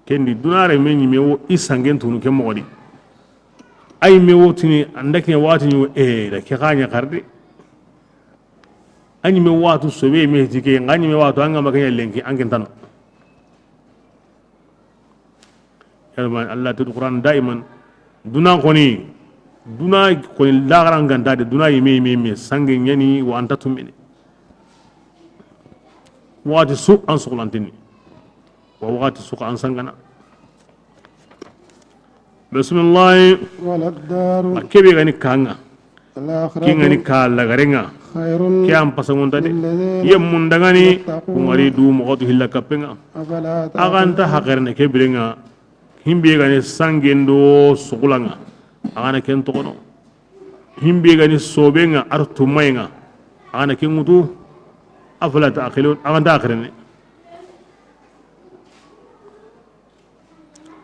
Ken di dunare me ɲime wo i sangen tunu ke moxo di. Ay me wo tini an da ken wati ɲi wo e da ke xanya xarde. A ɲime watu sobe me tike nga ɲime watu an ga ma kenya lenki an ken tano. Yalma Allah tudu Qur'an daiman. Duna koni, duna koni lagaran ganta de, duna yime, yime, yime, sange ɲa ni wa anta tumene. Waxati su an suxulantini. Wa waxati su an sangana. Bisimilahi. وللدار A kebe gani kanga. الآخرة Kingani ka lagarenga. خير Ke an pasangonta de. للذين Yemmun dangani يتقون kungari du moxotu hilla kappenga. أفلا تعقلون Aganta hakarne ke birenga. Himbe gani sangendo sugulanga. Agana ken toxono. Himbe gani sobenga ar tumayenga. Agana ken ŋutu. Afala taqilun. Aganta hakarne.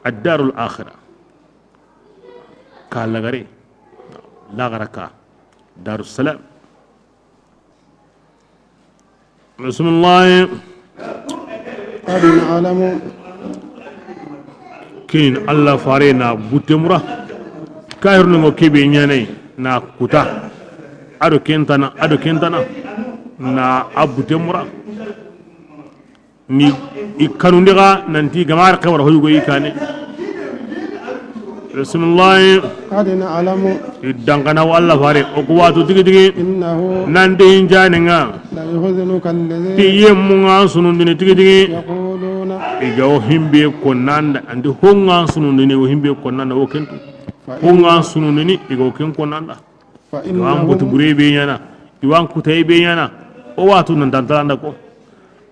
الدار الآخرة. Ka lagare. Lagara ka. دار السلام. بسم الله. قد نعلم. Kin Allah fare na butemura. Kahirnu ngo kebe ɲanai na kuta. Ado kentana, ado kentana. Na a butemura. Ni i kanundi ga nanti gamar xewar hoyugo i kane. Bisimilahi. قد نعلم I dankana wa Allah fare o ku watu tigi tigi. إنه Nanti hinjaninga. ليحزنك الذي Ti yemmunga sunundini tigi tigi. يقولون I ga o himbe konnanda anti honga sunundini o himbe konnanda o kentu. فإن Honga sunundini i ga o ken konnanda. Iwan butu فإنهم bure be ɲana, iwan kutay be ɲana, o watu nan tantalanda ko.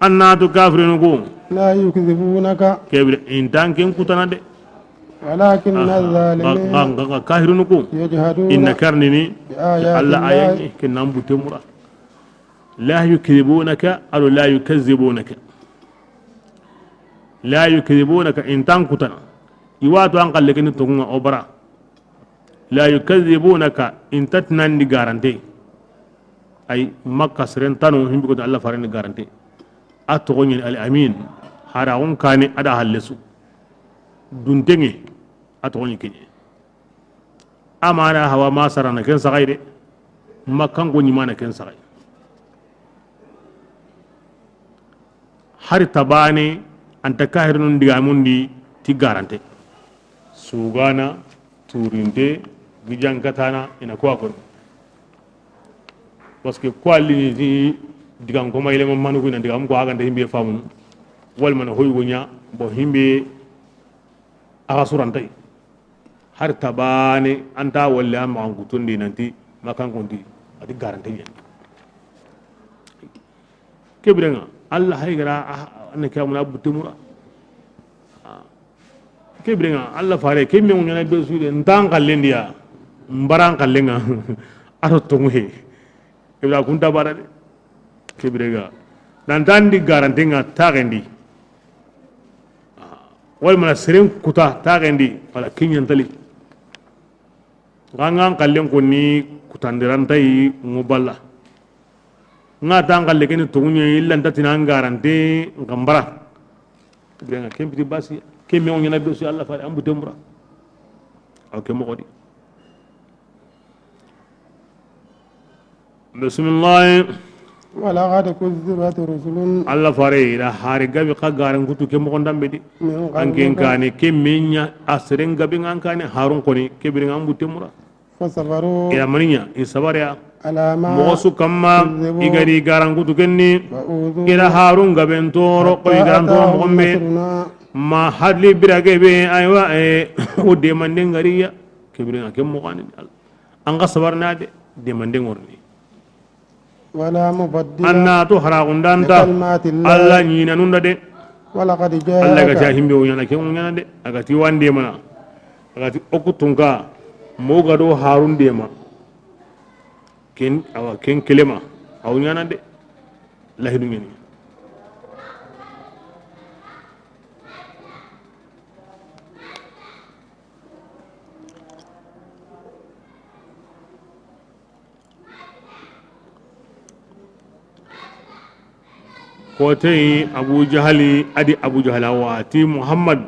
Annatu kafirinu ko. لا يكذبونك. Kebire intan ken kutana de. ولكن Aha. الظالمين Ga, ga, ga, ga, kahirinu ko. يجحدون Inna karnini. بآيات Alla الله ayani ken nan butemura. لا يكذبونك أو لا يكذبونك. لا يكذبونك intan kutana. Iwatu an kalle ken tonga obara. لا يكذبونك inta tinandi garante. Ay Makka seren tano himbi ko Allah farani garante. A toxo ɲi al amin. Hara on kani ada hallesu. Duntenge a toxo ɲi kenye. Amana hawa masarana ken saxay de. Makkan ko ɲimana ken saxay. Hari tabane anta kahirnun digamundi ti garante. Sugana, turinte, gijankatana, ina ko akon. Parce que ko allini ti digan ko mayle mamanu ko ina digam ko aganta himbe famun. Wal man hoygo nya bo himbe aga surantay. Har tabane anta walle a maxan kutundi nanti makan konti ati garante ɲa. Kebirenga Allah hay gara ne kamuna butumura. Kebirenga Allah fare kemme ŋuɲana be sude ntan kallendiya mbaran kallenga. Ato tongu he. Kebira kunta bara de. Kebirenga nantan di garantenga tagendi. Wala mana seren kuta taxendi, wala kiɲantali. Xa ŋa n xallen ko ni kutandirantayi ŋo balla. Ŋa ta n xalle ke ni toguɲe, illa nta tina n garante n xa n bara. Ke biren ŋa ken piti basi, ke me o ɲana be su Alla fare, an bute mura. Aw ke moxo di. Bisimilahi. ولقد كذبت رسل Alla fare, i da hari gabe xa garan kutu ke moxon danbe di. من قبلك An ken kane, ke me ɲa a seren gabe ŋa an kane, Harun koni, ke biren ŋa an bute mura. فصبروا I da mani ɲa, i sabariya. على ما Moxo su kamma, كذبوا i ga di garan kutu ken ni. وأوذوا I da Harun gaben toro, ko i حتى garan toro أتاهم moxon be. نصرنا Ma hadli birage be, aywa, eh, o demanden gariya. Ke biren ŋa ke moxo ni Alla. An ga sabarna de, demande ŋorni. ولا مبدل An na to haraxundanta لكلمات الله Alla ɲinanunda de. ولقد Alla ga جاءك ta himbe o ɲana, ke o ɲana de. A ga ti wande mana. A ga ti oku tunka. Mo ga do Harun dema. Ken, awa, ken kelema. Aw ɲana de. Lahidu ɲani. Koteyi Abu Jahali, a di Abu Jahal a wa ti Muhammad,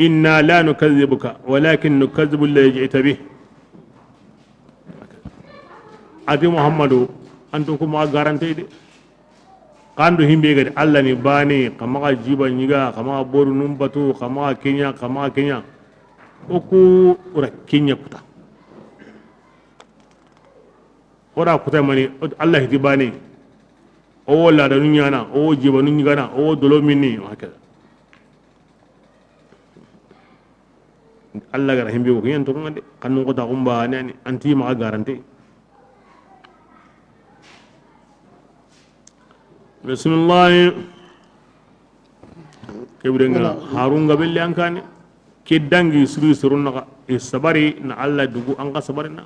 إنا لا نكذبك ولكن نكذب الذي جئت به. A ti Muhammadu, an to kuma garante de. Xa an do himbe ga di Alla ni bane, xa maxa jiba ɲiga, xa maxa boru numbatu, xa maxa ke ɲa, xa maxa ke ɲa. O ku ra ke ɲa kuta. O ra kuta mani, Alla hiti bane. O wo ladanu ɲana, o wo jibanu ɲigana, o wo dolo minni, hakada. Alla ga ra himbe ko ke ɲan to ŋa de, xanun ko ta xumba ne ni, an ti maxa garante. Bisimilahi. Ke biren ŋa, Harun ga belle an kane. Ke dangi suru surun naxa, i sabari na Alla dugu an ga sabarina.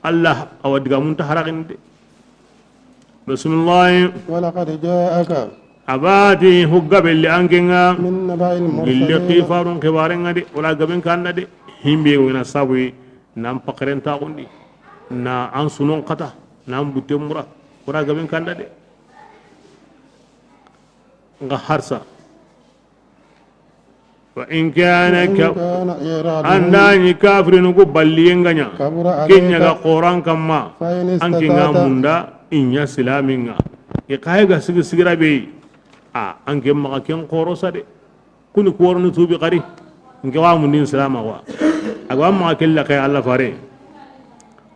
Alla a wa digamun ta haraxinde. Bisimilahi. ولقد جاءك A ba ti hugga belle an ke ŋa. من نبأ Gille المرسلين xifarun xibaren ŋa de, wala gaben kanda de. Himbe wona sabu yi, nan pakaren taxundi. Na an sunon kata, nan butte mura. Wala gaben kanda de. Nga harsa. وإن كان وإن كان إعراضهم An da ɲi kafirinu ku balliyen ga ɲa. كبر عليك Ken ɲa ga xoran kamma. فإن An ke ŋa استطعت munda i ɲa silamin ŋa. I xaye ga sigi sigira be. A, an ke maxa ken xoro sa de. Kuni ku woroni tubi xari. Nke wa mundin silama wa. A ga maxa kella kay Alla fare.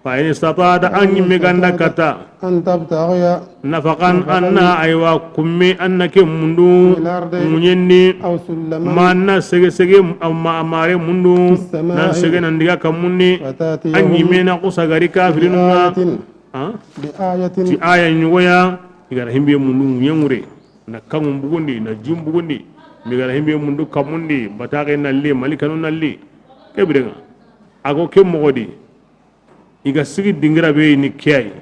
فإن استطعت An ɲimme ga nda katta. أن تبتغي نفقا An na aywa kumme an na ke mundu. في الأرض Ŋuɲen di. أو سلما Ma an na sege sege, amma amare mundu. في السماء Nan sege nan diga kammun di. فتأتيهم An ɲimme na kusa gari kafirinu ŋa. بآية Ha? بآية Ti aya ɲugoya. I ga ra himbe mundu ŋuɲen ŋure. Na kanŋun bugundi, na jin bugundi. Mi ga ra himbe mundu kammun di. Bataxe nalli, malikanu nalli. Ke biren ŋa. A go ke moxo di. I ga sigi dingira be ni ke yi.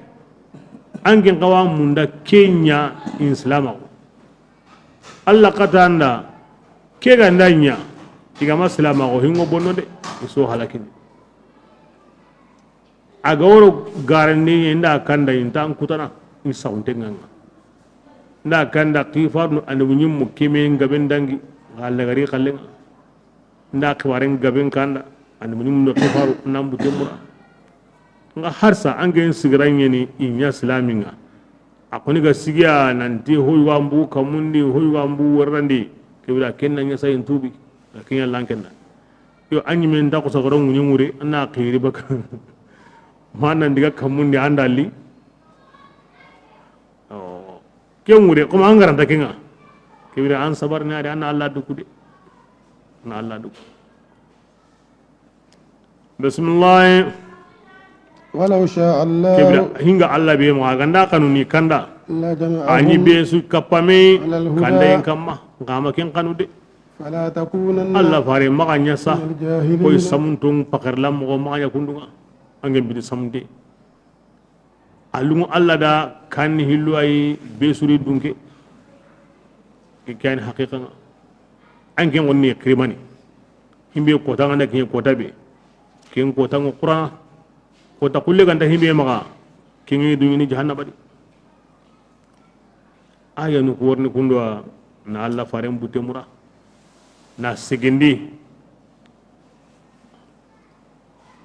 An ken xawa munda ke ɲa in silamaxu. Alla kata an da ke ga nda ɲa. I ga ma silamaxu hingo bonno de. I so halakini. A ga woro garandi nda kanda inta an kutana. In saxunte ŋa ŋa. Nda kanda xifarnu annabi ɲimmu keme gaben dangi. Xa lagari xallen ŋa. Nda xibaren gaben kanda, an muni mundo xibaru nan bute mura. Nga harsa an gen sigira ɲeni i ɲa silamin ŋa. A koni ga sigiya nanti hoy wa mbu kamundi, hoy wa mbu warandi. Kebira ken na ɲa sayin tubi. Lakin ya lanken da. Yo, an ɲimen da ko sagoro ŋuɲi ŋure, an na xiri baka. Ma nan diga kamundi andali. Awo. Ken ŋure, kuma an garanta ken ŋa. Kebira an sabar na de, an na Alla duku de. Na Alla duku. Bismillah. ولو شاء الله Kebira, hinga Alla be ma, a ga nda xanu ni kanda. لجمعهم A ɲi be su kapame, على الهدى kanda yin kamma. Nga ma ken xanu de. فلا تكونن Alla fare maxa ɲa sa. من الجاهلين Koy samunton pakar la moxo maxa ɲa kundunga. Angen bidi samunte. A lungu Alla da kanni hillu ayi be suri dunke. Ke kani haqiqa nga. An ken ŋonni xirimani. Himbe kota ŋa na kiɲe kota be. Ken kota ŋo Qur'ana. Kota kulle ga nta himbe maxa. Ken ŋi duɲini jahannaba di. Aya nu ko worni kundo na Allah faren butte mura. Na segindi.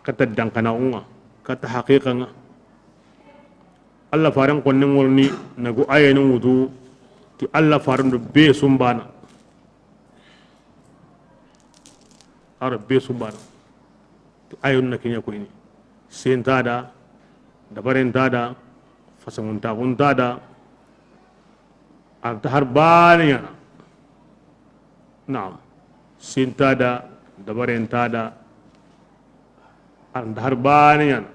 Kata dankana unga. Kata haqiqa nga. Allah faren konnen worni na go aya nu wutu. Ti Allah faren do be sumbana. Ara be subana. Ayon na kiɲa koyni. Sentada, dabarenta da, fasamuntaxun ta da. Anta har bane ɲana. Naam. Sentada, dabarenta da. Anta har bane ɲana.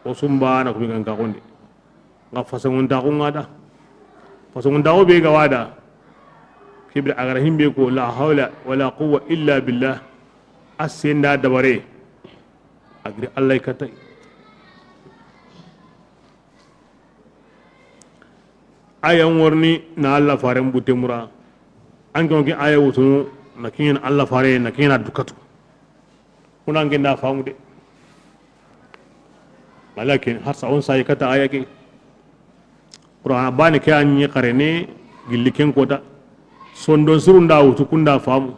O sumbana kumi gan kaxundi. Nga fasanguntaxu nga da. Fasanguntaxu be ga wada. Kibir agara himbe ko la hawla wala quwwa illa billah. A senda dabare. Agri Allah katay. Aya worni na Allah faren butte mura. An ke aya wutunu na kiɲen Allah fare na kiɲen dukatu. Kuna nge nda famu de. Walakin har sa on sai kata aya ke. Qur'ana bani ke an ni qarene gilli ken kota. Sondon surunda wutu kunda famu.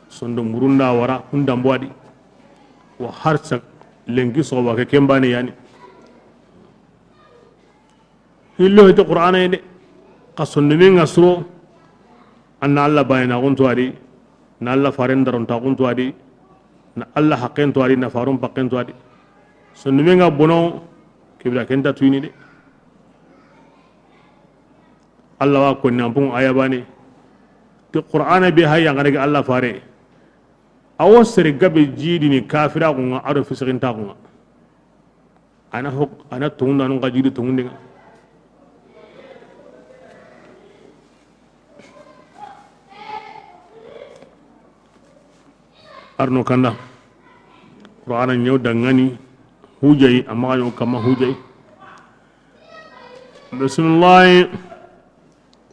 Sondon murunda wara kunda mbwadi. Wa har sa lenki soba ke ken bani yani. Hillo hete Qur'ana yede. Ka sondomen nga suro. Anna Allah bayina guntu adi. Na Allah faren daronta guntu adi. Na Allah haqqen to adi, na farun paqqen to adi. Sondomen nga bono kibra kenta tuyini de. Allah wa konni ampun aya bane. Ti Qur'ana be hayya ngare ga Allah fare. Awo sere gabe jidini kafira ko nga ado fisiqinta ko nga. Ana hok ana tungundanu nga jidi tungundenga. Arno kanda. Qur'ana ɲew dangani hujai amma ɲew kama hujai. Bismillah.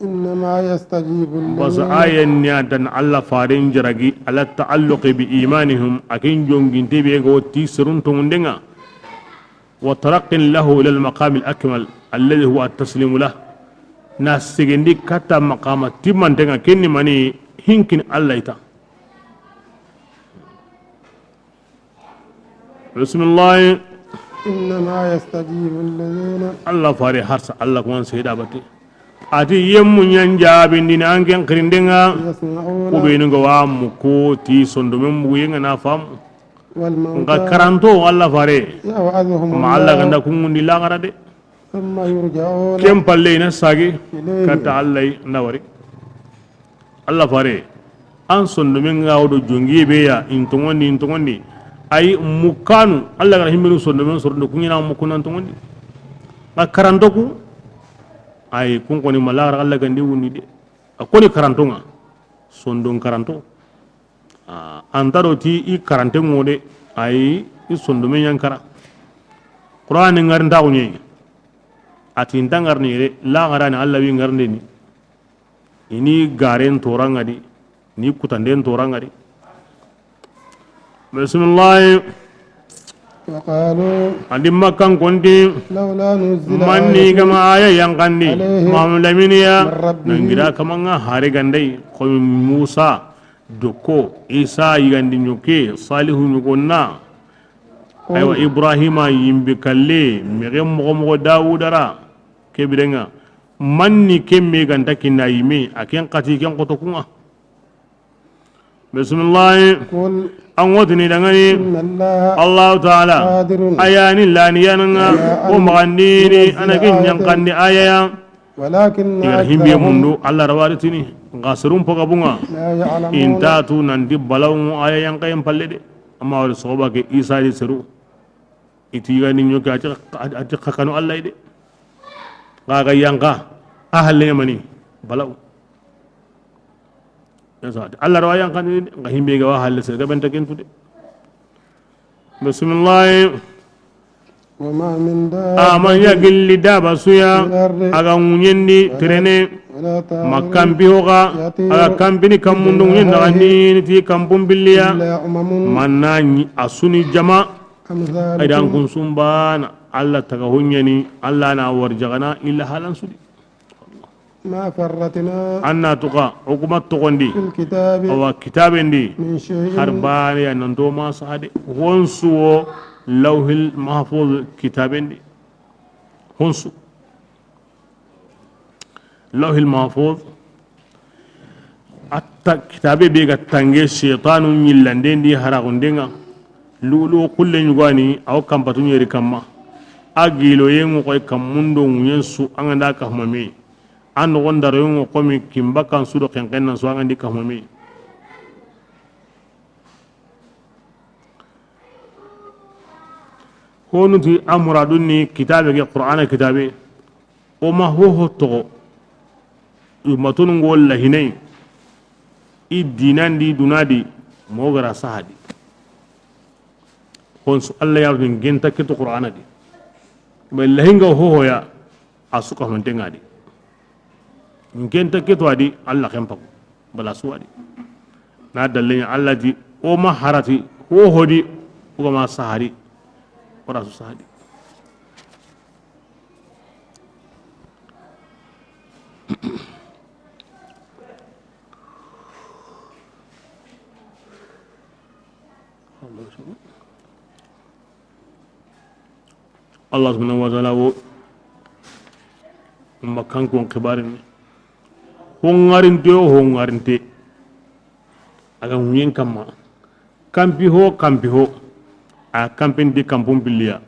إنما يستجيب الذين. Basa ayen ni adan Allah faren jaragi ala ta'alluqi bi imanihim akin jonginte be go ti serun tungundenga. وترق له إلى المقام الأكمل الذي هو التسليم له. Na segendi kata maqama timmantenga kenni mani hinkin Allah ita. Bismillah. إنما يستجيب الذين. Allah fare harsa Allah kuman seyda bati. Ati yemmu ɲan jabindini an ken xirindenga. يسمعون. Kubenu ga wa muku ti sondomen mugu yenga na famu. والموتى. Nka karanto Allah fare. يوعظهم الله. Ma Allah ganda kungundi lagara de. ثم يرجعون. Ken palle ina sagi. إليه. Kata Allah na wari. Allah fare. An sondomen nga wodo jongi be ya intongondi intongondi. Ay mukanu Allah gara himmenu sondomen sorondo kunyina mukunan tongondi. Nka karanto ku. Ay kun koni malagara Allah gandi wundi de. A koni karantonga. Sondon karanto. Ah, anta do ti i karante ŋode ayi i sondome ɲankara. Qur'ani ŋarintaxu ɲeyi. Ati inta ŋarini yere laxarani Allah wi ŋarindeni. Ini garen toraŋa di ni kutanden toraŋa di. Bismillahi. وقالوا. Andi Makkan konti. لولا نزل. Manni آية gama aya yankandi. عليه. Muhammadu Laminiya. من ربه. Nangira kamanga hari gandai komi Musa. Doko Isa yigandi ɲoke Salihu ɲogonna. Aywa Ibrahima yimbe kalle mexe moxo moxo Dawuda ra. Kebirenga manni kemme ganta kinna yime a ken xati ken xoto kunga. Bismillahi. قل. An wotini dangani. إن الله. Allahu taala. قادر. Ayani lani yananga. على أن. O maxandini. ينزل. Ana ke. آية. Ɲankandi ayaya. ولكن. Igara himbiye. أكثرهم. Mundu Allah rawari tini. Nga serum poga bunga. لا يعلمون. Intatu nanti balawu aya yankayen palle de. Amma wari soba ke Isa di seru. Iti yigani ɲoke ati xakano Allah de. Nga ga yanka. A halle mani. Balawu. Yasa Allah rawa yankani nga himbe ga wa halle se ga benta kentu de. Bismillah. وما من دابة. Aman ya gilli daba suya. في الأرض. Aga ŋuɲendi terene. Ma kanpi ho ga a ga kanpini kanmun do ŋuɲen naxa ni ti kanpun billiya. Manna ɲi a su ni jama. Ay dan kun sumbana. Alla taga huɲani, Alla na warjaxana illa halan su di. ما فرطنا An na tuxa o kuma toxondi. في الكتاب Awa kitaben di. من شيء Har bane ya nan do ma sahade. Honsu wo Lawhil Mahfuz kitaben di. Honsu. Lawhil Mahfuz. Atta kitabe be ga tange shaytanu ɲillanden di haraxunden ŋa. Lu'lu xulle ɲugani aw kanpatu ɲeri kamma. A giloyen ŋo xoy kanmun do ŋuɲen su an ga nda kahuma me. A noxon daroyen ŋo xomi kinba kan su do xenxen nan su an ga ndi kahuma me. Honu ti a muradun ni kitabe ke, Qur'ana kitabe. O ma hoho toxo. I matonu ŋo lahinai. I dinandi dunadi. Mo gara sahadi. Honsu Alla ya wudin genta ketu Qur'ana di. Be lahinga hoho ya. A su ka honte ŋa di. Genta ketu a di Alla xenpaku. Bala su a di. Na dallen Alla di o ma harati hoho di. O ga ma sahadi. O ra su sahadi. Allah subhanahu wa ta'ala wo Makkankon xibarini. Hongarinte o hongarinte. A ga ŋuyen kamma. Kampi ho, kampi ho. A kampinti kampun pilliya.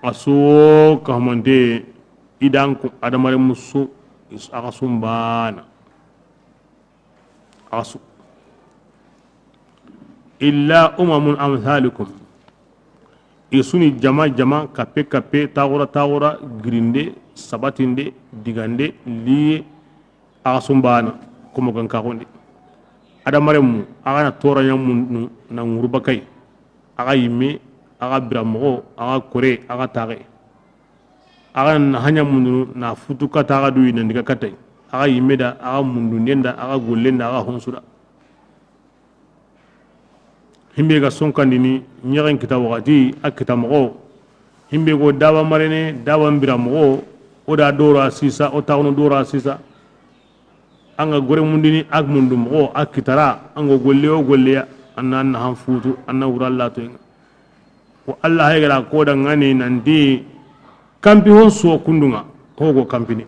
A su wo kahumante i dan ku adamaren musu a ga sumbana. A su. Illa umamun amsalukum. I su ni jama jama, kappe kappe, taxura taxura, girinde, sabatinde, digande, liye, a ga sumbana, komo gan kaxundi. Adamaren mu, a ga na toraɲa mundu na ŋuru bakay. A ga yimme, a ga biramoxo, a ga kore, a ga taxe. A ga na haɲa mundunu na futu kata, a ga duyi na ndiga katay. A ga yimme da, a ga mundunden da, a ga gollen da, a ga honsu da. Himbe ga sonkandini ɲexen kita waxati, a kita moxo. Himbe go daba marene, daba mbira moxo. O da dora sisa, o taxunu dora sisa. An ga gore mundini, a mundu moxo, a kitara, an ga golle o golleya, an na, an na han futu, an na wura latoyen ŋa. Ko Allah hay gara ko da ŋani nanti kampi hon so kundunga hogo kampini.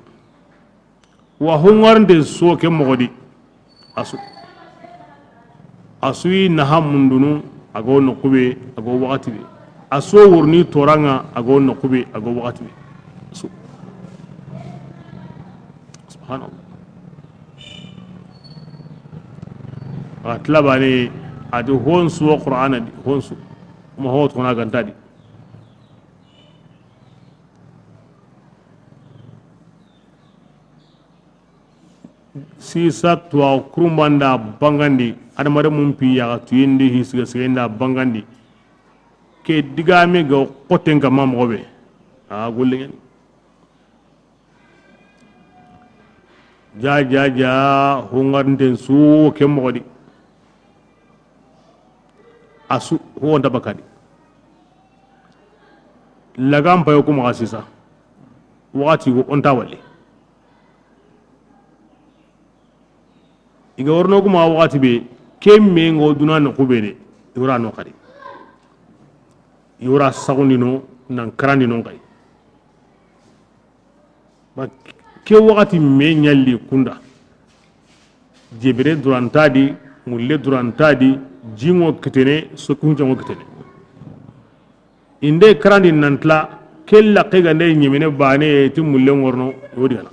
Wa hongarnde so ke moxodi. A su. A su yi naha mundunu a go noqu be a go waxati be. A su wurni toranga a go noqu be a go waxati be. A su. Subhanallah. A tilabane a ti honsu wa Qur'ana di honsu. Kuma ho tona ganta di. Sisa tuwa kurumbanda bangandi adamare mun pi yaxa tuyindi hi siga sigayinda bangandi. Ke digame ga xoten kama moxo be a golle ɲani. Ja ja ja. Hongarnten su ke moxodi. A su ho wonta bakadi. Lagan payo ku maxa sisa. Waxati go onta wali. I ga worno ku maxa waxati be ke me ngo duna no xube de. I wora no xadi. I wora saxundino nan karandino xay. Ba ke waxati me ɲalli kunda. Jebere duranta di, mulle duranta di, jingo kitene, sokunjango kitene. Inde karandi nantla, kella ke gande ɲemene bane ti mulle ngorno, yodi gana.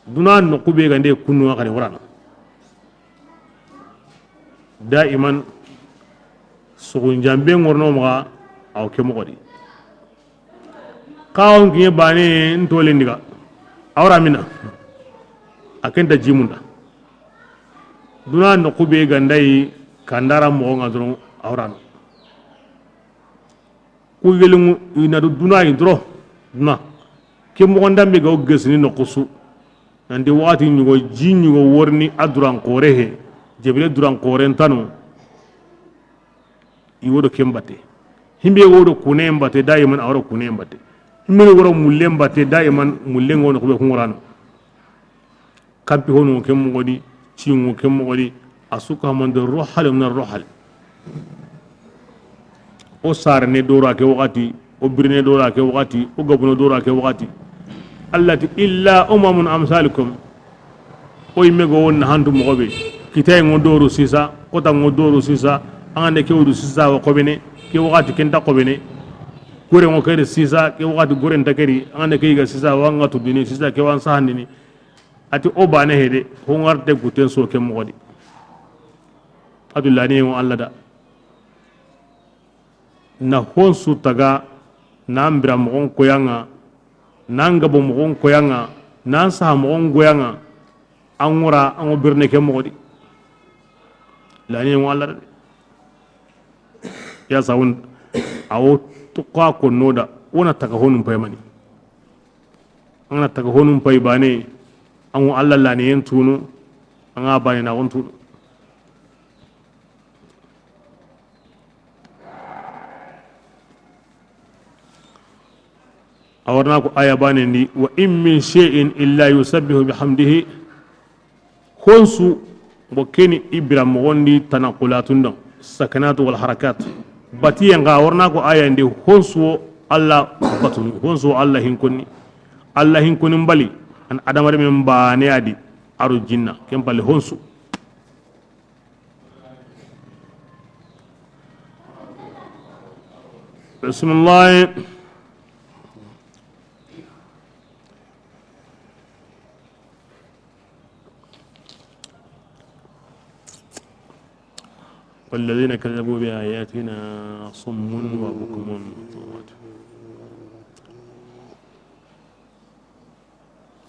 Duna noqu be gande kunnu xare warana. Daiman, sogunjambe ngorno maxa, aw ke moxodi. Xawon kiɲe bane ntolen diga. Awra mina. A kenta jimunda. Duna noqu be gandayi kandara moxo nga doron awrano. Ku gelingu ina du duna yi doro. Duna. Ke moxon danbe ga o gesini noxu su. Nanti waxati ɲugo, ji ɲugo worini a duran xoore he. Jebile duran xooren tano. I wodo ken batte. Himbe wodo kunen batte, daiman a woro kunen batte. Himbe woro mullen batte, daiman mullen ŋa wo noxu be kun ŋorano. Kampi honu ke moxo di, cingo ke moxo di, a su ka mande rohal min rohal. O sarene dora ke waxati, o birine dora ke waxati, o gabuno dora ke waxati. Allah ti, "Illa umamun amsalukum." O yimme go wonna hantu moxo be. Kitaye ŋo doru sisa, kota ŋo doru sisa, an ga nde ke wudu sisa wa xobene, ke waxati ken ta xobene. Gore ŋo keri sisa, ke waxati gore nta keri, an ga nde ke yiga sisa wa ŋa tudini sisa, ke wa n sahandini. A ti o bane hede, ho ŋarte guten so ke moxo di. A tu lani ŋo Allah da. Na honsu taga, na n bira moxon koyaŋa, na n gabo moxon koyaŋa, na n saha moxon goyaŋa, an ŋora, an ŋo birne ke moxo di. Lani ŋo Allah da de. Ya sawun, a wo tuqa konno da, wona taga honum pay mani. An ga na taga honum pay bane, an ŋo Allah lani yen tunu, an ga bane na gon tunu. A warna ko aya banen di, "Wa in min shay'in illa yusabbihu bihamdihi." Honsu, bo keni i bira moxon di tanaqulatun da, sakanatu wal harakat. Batiyen ga warna ko aya ndi honsu wo Allah batunu, honsu wo Allah hinkoni. Allah hinkoni mbali, an adamare men bane adi, aro jinna, ken palle honsu. Bismillah. والذين كذبوا بآياتنا صم وبكم وعمي.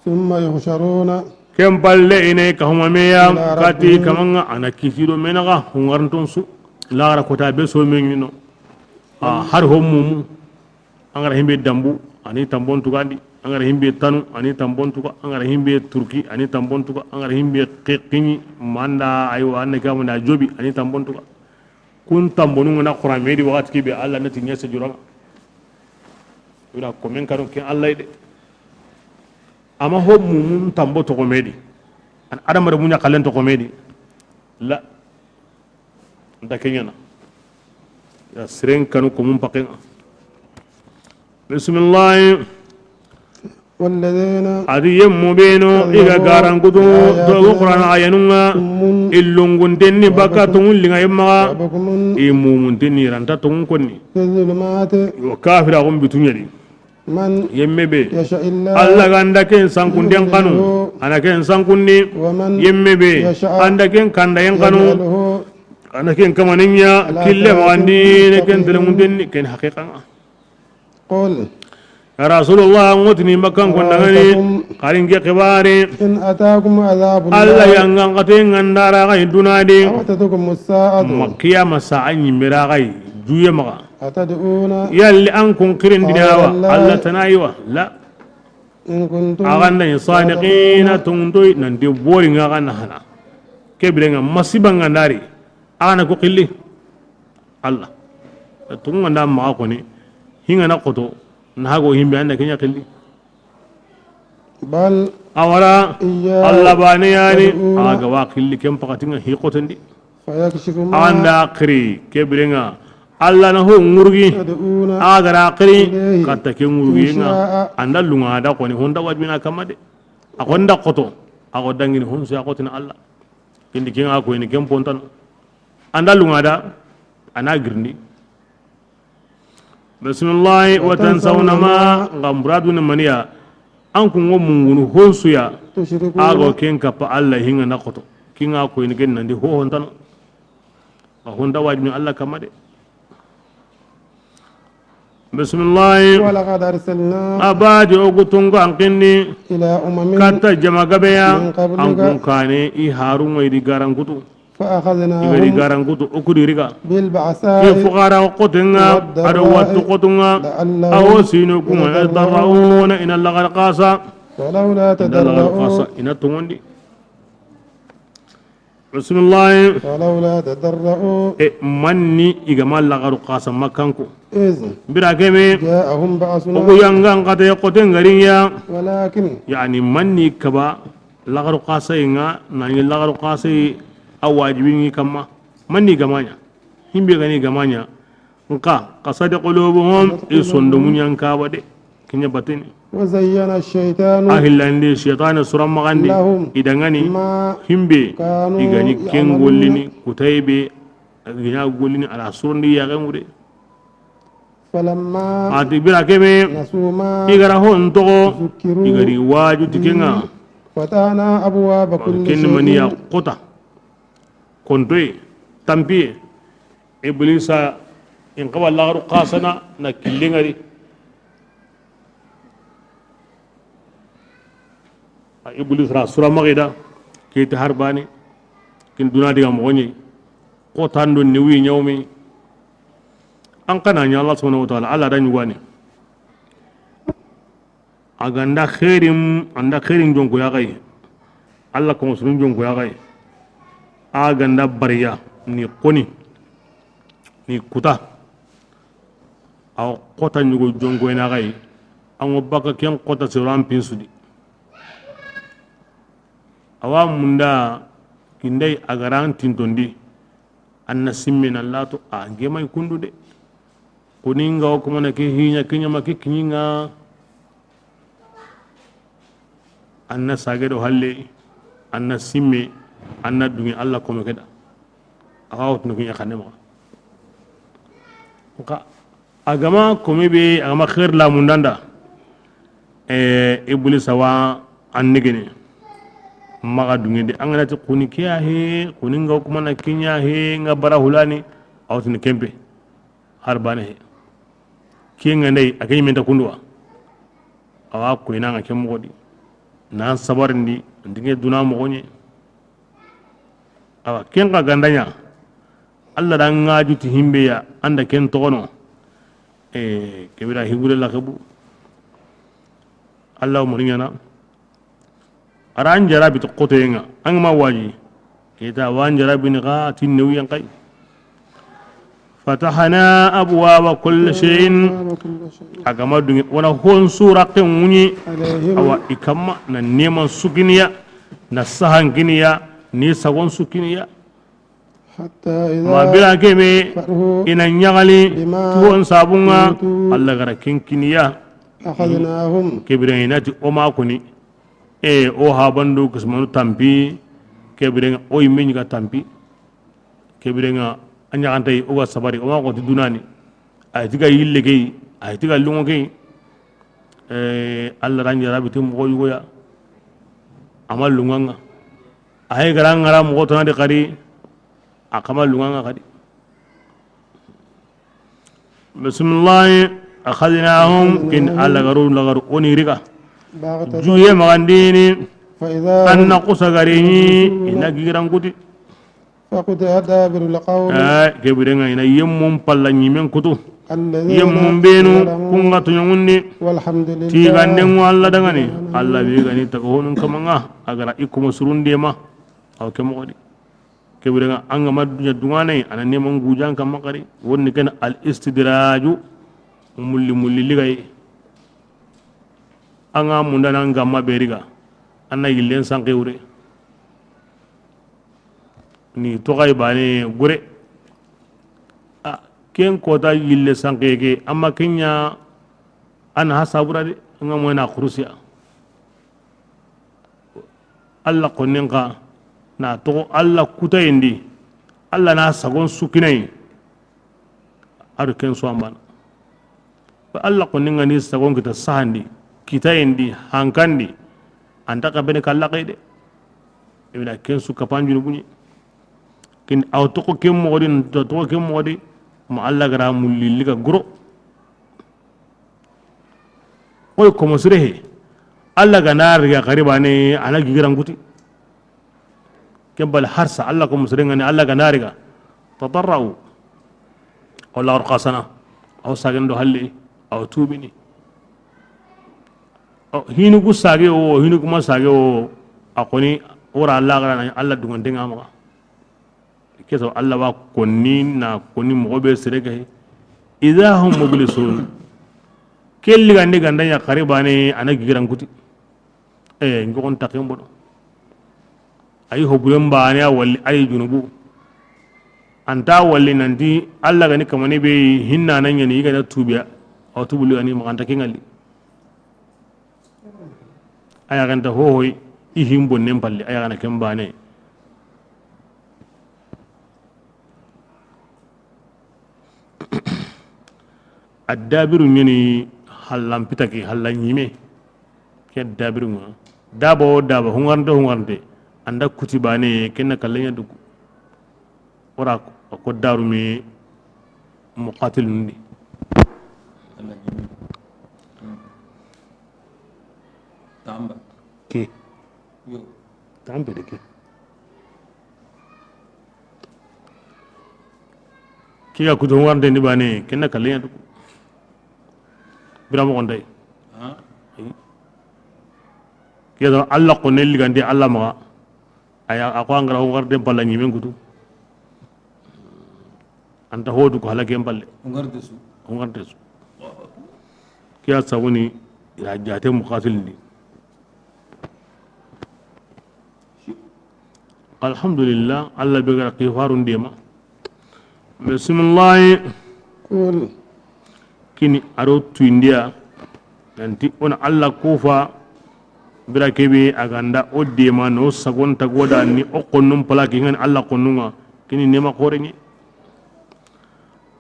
ثم يحشرون. Ken palle i na i kahuma me ya, إلى ربهم. Kati kamanŋa, a na kisi do menaga, hungarnton su, laxara kota be so me ɲino. A, har ho mumu. An ga ra himbe dambu, a ni tambon tugandi. An ga ra himbe tanu, a ni tambon tuga. An ga ra himbe turki, a ni tambon tuga. An ga ra himbe qiqini, manda, aywa, an ne kamanda jobi, a ni tambon tuga. Kun tambonu ŋa na Qur'an me di waxati ke be Allah na ti ɲa se juranga. Ina komen kanu ken Allah de. Ama ho mumun tambo to ko me di. An adamare muɲa kalen to ko me di. La. Nta ke ɲana. Ya siren kanu ko mun pakenga. Bismillah. والذين Adi yemmu beno, i ga كذبوا garankutu, بآياتنا to Qur'an ayanunga, صم i lunguntenni baka وبكم tongun linga yemma, وبكم i mumuntenni ranta tongun konni. في الظلمات Yo kafira gum bitunyadi. من Yemme be. يشاء الله Allah ga nda ken sankunden kanu, يضلله a na ken sankundi. ومن Yemme be. يشاء A nda ken kandayen kanu, يجعله a na ken kamaninya, على kille صراط magandi, ne ken مستقيم telemuntenni, ken haqiqanga. قل Ya Rasulullah, ngotini Makkan kondangani, أرأيتم xarin ke xibare. إن أتاكم عذاب الله Allah yangan kate ngandara ga iduna de. أو أتتكم الساعة Ma qiyama sa'a ɲimira ga juye maga. أتدعون Yalli an kun kirindini غير awa, الله Allah tana yiwa. La. إن كنتم Aganda ni صادقين sadiqina, tuntoy, nan de bori nga gana hana. Kebire nga masiba nga ndari. Ana ko qilli. Allah. Tunga nda ma ko ni. Hinga na koto. Na hago himbe anda kenya qilli. بل Awara. إياه Allah bane yani. تدعون Aga wa qilli kem pakatinga hi kotendi. فيكشف ما Anda qiri kebirenga. Allah na ho ngurgi. تدعون Aga ra qiri إليه katta ke ngurgi إن nga. شاء Anda lunga da ko ni honda wajmina kamade. A honda koto. A ko dangini honsu ya kotina Allah. Indi kinga ko ni kem pontan. Anda lunga da. Ana girndi. Bismillah. وتنسون ما Wa tansawna ma, nga muradu na maniya. An kun ngo mungunu honsuya. تشركون Ago ken kappa Allah hinga na koto. Kinga ko ni gen nandi ho hontan. Nga honda wajmi Allah kamade. Bismillah. ولقد أرسلنا Abadi ogutunga an kinni. إلى أمم Katta jama gabeya. من قبلك An kun kane i harun wa idi garankutu. فأخذناهم I ga di garankutu o ku di riga. بالبأساء Ke fuxara xotenga, والضراء a do wattu xotunga. لعلهم A wo sino kunga, يتضرعون I na laxar xasa. فلولا I na laxar xasa, تضرعوا I na tongondi. Bismillah. فلولا تضرعوا E, manni i ga ma laxaru xasa Makkanko. إذ Bira keme, جاءهم بأسنا o ku yangan xate xoten ga ri ya. ولكن Yani, manni kaba laxaru xasa yi nga, na ni laxaru xasa yi a wajibi ni kamma. Manni ga ma ɲa. Himbe ga ni ga ma ɲa. Nka, قست قلوبهم, i sondomu ɲa n kaba de. Kiɲa batini. وزين الشيطان A hillandi, shaytane sura maxandi, لهم i dangani, ما himbe, كانوا i ga ni ken يعملون gollini, kutaybe, i ga ɲa gollini, ala surandi yaxen ŋure. فلما A ti bira keme, نسوا ما i ga ra hon toxo, ذكروا i ga ri waju ti kenga. به فتحنا أبواب كل Ken mani ya شيء xota. Kontoye, tampiye, Iblisa, in xaba laxaru xasana na killengari. A Iblis ra sura maxida, kiti harbani, kin duna diga moxoɲe, xotando niwi ɲawmi. An kana ɲa Allah subhanahu wa ta'ala, Allah da ɲugani. A ga nda xeerin, a nda xeerin jonko ya xayi. Allah ko musulun jonko ya xayi. A ga nda bariya, ni xoni, ni kuta. A xota ɲugo jonko ya na xayi. An go baka ken xota sewran pinsudi. Awa munda kindai a ga ran tintondi. An na simme na lato a ngemay kundu de. Koni nga o kuma na ke hiɲa ke ɲama ke kiɲinga. An na sage do halle, an na simme, an na dungi Allah kome keda. Awa wotno kiɲa xanne maxa. Nka a ga ma kome be, a ga ma xeer la mundanda. E, Iblis awa an nigene. Maxa dungende, an ga na ti kuni ke ya he, kuni nga kuma na kiɲa he, nga bara hulani, a wotini kempe. Har bane he. Ke nga ndai, a ke ɲimenta kunduwa. Awa koyna nga ke moxodi. Nan sabarindi, ndinge duna moxoɲe. Awa, ken xa ga nda ɲa, Allah da ŋaju ti himbe ya, an da ken toxono. E, kebira hibure la xebu. Allah o mani ɲana. A ra an jarabi ti xotoyen ŋa, an ga ma waji. Kita wa an jarabi ni xa ti newiyen xay. Fatahna abwaba kulli shay'in. A ga ma dungi, wona hon sura ke ŋuɲi. Awa i kamma na neman sukiniya, na sahan kiniya, ni sagon sukiniya. Ma bira keme, i na ɲagali, ti hon sabunga, Allah ga ra ken kiniya. Kebire i na ti o ma koni. E, o habandu kismanu tampi, kebire o yimme ɲi ga tampi. Kebire ŋa a ɲaxantay o ga sabari, o ma xo ti dunani. Ay tiga yille key, ay tiga lungo key. E, Allah ran jarabi ti moxo yugo ya. A ma lunganga. Ay ga ra ŋara moxo tana di xadi. A xa ma lunganga xadi. Bismillahi, akhadnahum, kin Allah garu lagaru oni riga. Juye magandini. An na kusa garini, i na gigiran kuti. فقطع دابر القوم. Ay, kebire ŋa i na yemmun palla ɲimen kutu. الذين ظلموا. Yemmun benu, kun ga toɲongundi. والحمد لله. Tiganden ŋo Allah dangani. Allah be gani taga honun kamanga, a ga ra i kuma surunde ma. Aw ke moxodi. Kebire ŋa an ga ma duɲa dunganay, a na neman gujan kamma xari. Wonni ken al istidraju, mulli mulli ligay. An ga mundana an ga ma beriga, an na yillen sanke wure. Ni toxay bane gure. A, ken kota yille sanke ke, amma kenya an ha sabura de, an ga moyna xurusiya. Allah konnen xa na toxo Allah kutayendi, Allah na sagon sukinayi. A do ken so ambana. Ba Allah konnen ŋa ni sagon kita sahandi, kitayendi, hankandi, anta ka bene kalla kay de. Ibina ken su kapanjunu buɲe. Kin aw toxo ken moxodi, to toxo ken moxodi, ma Allah ga ra mulli liga guro. Oy komo sire he. Allah ga na riga xaribane, a na gigiran kuti. Ken bal harsa, Alla ko musere ŋa ni, Alla ga na riga. Tadarra'u. Aw la urqasana. Aw sagen do halle. Aw tubini. Hinu ku sage wo, hinu ku ma sage wo. A koni wora Alla gara na Alla dungante ŋa maxa. Keso Alla wa konni na konni moxo be sere ga he. Idha hum mublisun. Kelli gande ganda ya qaribane ana gigiran kuti. E, ngi xon taxen bono. Ayi hoburen bane a walli ayi junubu. Anta walli nanti Alla gani kamane be hinna nan yani gana tubiya. Aw tubuli gani maxa anta kingali. Aya ganta hohoy i himbo nem palle aya gana ken bane. A dabiru ɲeni hallan pitaki hallan ɲime. Ke dabiru ŋa daba o daba hungarnte hungarnte anda kuti bane kenna kalleɲa dugu. Ora ko daru mi muqatil nundi. Tamba. Ke. Yo. Tambe de ke. Kiga kutu warnde ni bane kenna kalleɲa tu. Bira mo gonday. Kiga Allah ko nelli gandi Allah maga. Aya a ko angara ho warde balla ɲimen kutu. Anta hodu ko halake balle. Ho warde su. Ho warde su. Kiya sabuni ya jate muqatil ni. Alhamdulillah, Allah be gara kifarun dema. Bismillah. Qul. Kini aro tuindiya. Nanti on Allah kufa. Bira kebe a ganda o dema no sagon tagoda ni o konnun palaki ngani Allah konnunga. Kini nema korenye.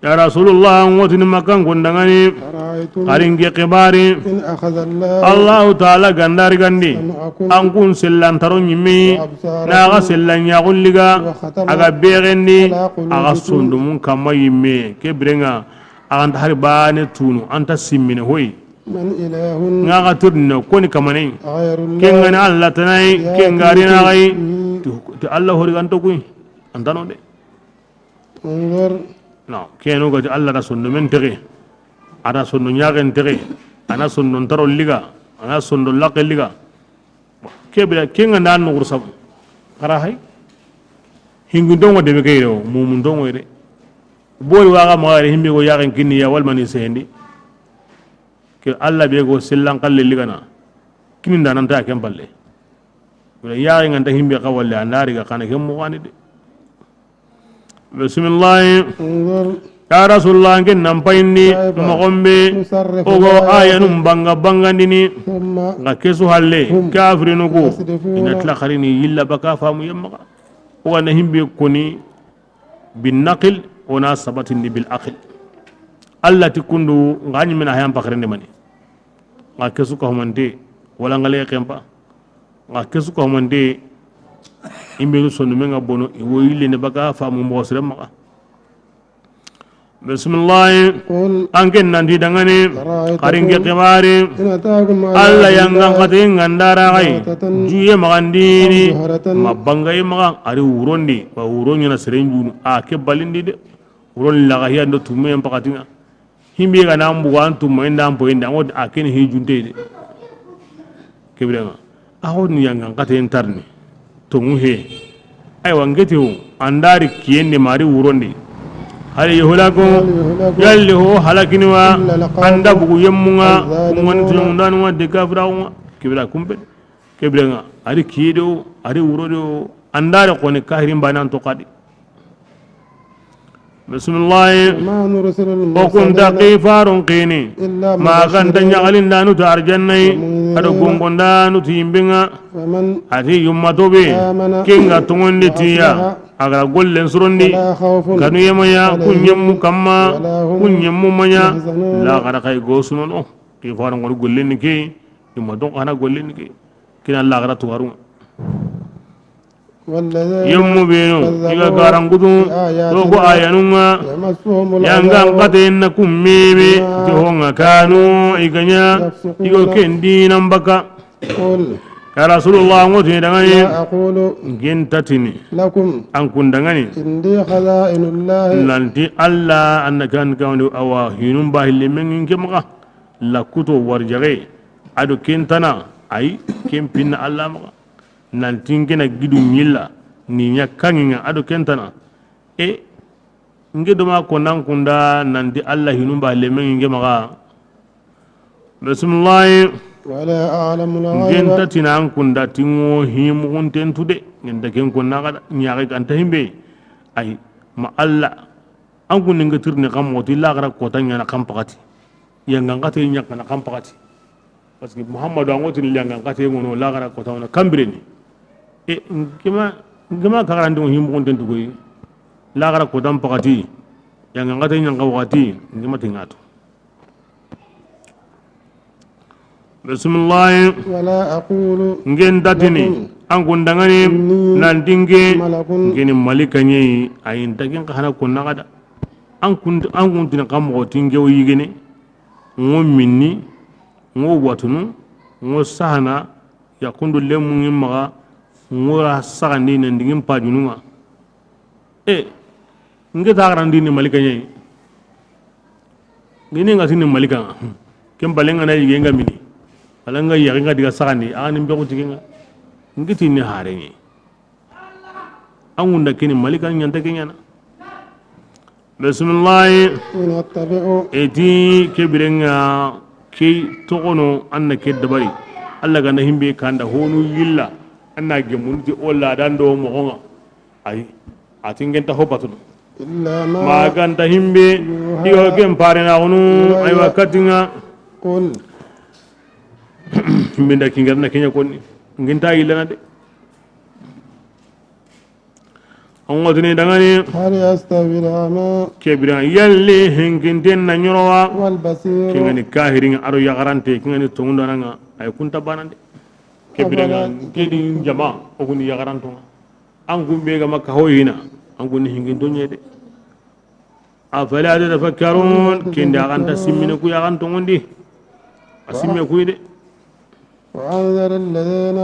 Ya Rasulullah, an wotini Makkan kundangani. Ara'aytum, xarin ke xibari. In akhadha Allahu, Allahu Ta'ala gandari gandi. Sam'akum, an kun sellantaro ɲimme. Wa absarakum, na ga sellan yaxun liga. Wa khatama, a ga begendi, ala qulubikum, a ga sondomun kamma yimme. Ke birenga, a ganta hari bane tunu, anta simmine hoy. Man ilahun, nga ga tirni koni kamane. Ghayrullah, kengani Allah tanai, ya'tikum, kengarina gai. Bihi. Ti, ti Allah hori ganto kuy. Antano de. Unzur. No, kenu gati Allah da sondo men tege. Ada sondo nyagen tege. Ana sondo ntaro liga. Ana sondo laqe liga. Kebira kenga nda no gursabu. Kara hay. Hingu ndongo de be kayro, mumu ndongo ire. Bori waga magare himbe go yagen kinni ya wal mani sehendi. Ke Allah be go sellan kalle ligana. Kini nda nanta ken balle. Wala yagen nganta himbe ka walle andari ga kana ken mo wani de. Bismillah. Unzur. Ya Rasulullah, ngen nan payindi, kayfa, mogombe, nusarrifu, ogo, al-ayati, ayanum banga bangandini, thumma, nga kesu halle, hum, kafirinu ku, yasdifuna, ina tila xarini yilla baka famu yamma. Oga na himbe koni, bin naqil, ona sabatindi bil aqil. Allah ti kundu, nga ɲimina hayan pakrende mani. Nga kesu ka humante, wala ngale kempa. Nga kesu ka humante, imbe nu sonu menga bono, iwo yille ne baka famu mo sire maka. Bismillah. Qul. An ken nanti dangane. Ara'aytakum. Xarin ke xibari. In atakum Allah yangan xate ngandara gai. Baghtatan. Juye magandini. Aw jahratan. Ma bangaye maga ari wurondi. Ba wuron yana seren junu. A ke balindi de. Wuron laga hiya ndo tumme en pakatinga. Himbe ga nan buga an tumma inda an poyinda. An wodi a ken hi junte de. Kebrenga. A xo ni yangan xate en tarni. Tongu he. Aywa, ngeti ho, andari kiyende mari wurondi. Hal yuhlaku, hal yuhlaku, yalli ho halakini wa, illa al-qawmu, anda bugu yemmunga, al-zalimun, ngoni tuyumundanu wa de kafiraunga. Kebira kumbe. Kebrenga. Ari kiyede o, ari wurode o, andari koni kahirin banan to kadi. Bismillah. Wa ma nursilul mursalina, o kunta kifarun kini, illa mubashirin, ma ganta ɲagalindanu ti arjannai, wa munzirin, ado gongondanu ti yimbinga. Faman, ati yumma tobe, amana, kinga tongondi, wa tiya, aslaha, agara gollen surondi, fala khawfun, ganu yemaya, alayhim, kunyemmu kamma, wala hum, kunyemmu manya, yahzanun, la gara kay gosunono. Kifarun ngol gollen ni ke, yumma don kana gollen ni ke. Kina la gara tuwarunga. Yemmu benu, i ga garangudu, to ko ayanunga, yangan kate na kummeme, ti honga kanu, i ganya, i go ken dinan baka. Ya Rasulullah, an ŋo tini dangani. لا أقول N ke nta tini. لكم An kun dangani. عندي خزائن الله. Nanti Alla an na kan kawni awa hinun ba hille men ŋi n ke maxa. Lakuto warjaxe. A do ken tana. Ay, ken pinna Alla maxa. Nanti n ke na gidu ɲilla. Ni ɲa kaŋi ŋa a do ken tana. E, n ke do ma ko nan kunda nanti Alla hinun ba hille men ŋi n ke maxa. Bismillahi. ولا أعلم الغيب. N ke nta tini an kunda ti n ŋo hi muxunten tu de. N ke nta ken ko na xa da ɲaxe ga nta himbe. Ay, ma Alla. An kun ni n ke tirni xa moxo ti laxara kota ɲaana xa paxati. Yangan xate ɲaxana xa paxati. Parce que Muhammadu an ŋo tini yangan xate ŋono laxara kota ŋono xa biren ni. E, n ke ma, n ke ma kaxarandi ŋo hi muxunten tu koyi. Laxara kota n paxati. Yangan xate ɲaxa waxati. N ke ma ti ŋa tu. Bismillahi. ولا أقول N ke nta tini لكم an kun dangani إني nanti n ke ملك n ke ni malika ɲa yi. Ayi, n ta ken xa hana ko na xa da. An kun, an kun tini xa moxo ti n ke wo yigene. N ŋo minni, n ŋo watunu, n ŋo sahana, yaxundu lemu ŋi n maxa, n ŋo ra saxandi nan digi n pajunu ŋa. E, n ke ta xarandi ni malika ɲa yi. N ke ni n ga tini malika ŋa. Ken bale n ga na yige n ga mini. Wala n ga yaxi n ga diga saxandi, a ni n bexu tigi ŋa. N ke tini hare ɲa yi. An gunda kini malika ɲa nta ke ɲaana. Bismillahi. إن أتبع E ti ke biren ŋa ke toxono an na ke dabari. Alla ga na himbe kanda honu yilla. An na gemundi ti o ladan do moxo ŋa. Ay, a ti n ke nta ho batunu. إلا ما Ma ga nta himbe, يوحى i ga ken pare na xunu, إلي aywa, kati ŋa. قل Himbe nda kingar na ke ɲa konni. N ke nta yillana de. An ŋo tini dangani. هل يستوي الأعمى Ke biren ŋa, yalli hinkinten na ɲoro wa? والبصير Ke ŋa ni kahirin ŋa a do yaxarante, ke ŋa ni tongundana ŋa, ay kun ta banande. Ke biren ŋa, أفلا ke di n jama, o kun ni yaxaranto ŋa. An kun be ga ma ka ho yina, an kun ni hinkinto ɲa yi de. أفلا تتفكرون Ken di a ga nta simmine ku ya ga n tongondi. A simme ku yi de. وأنذر الذين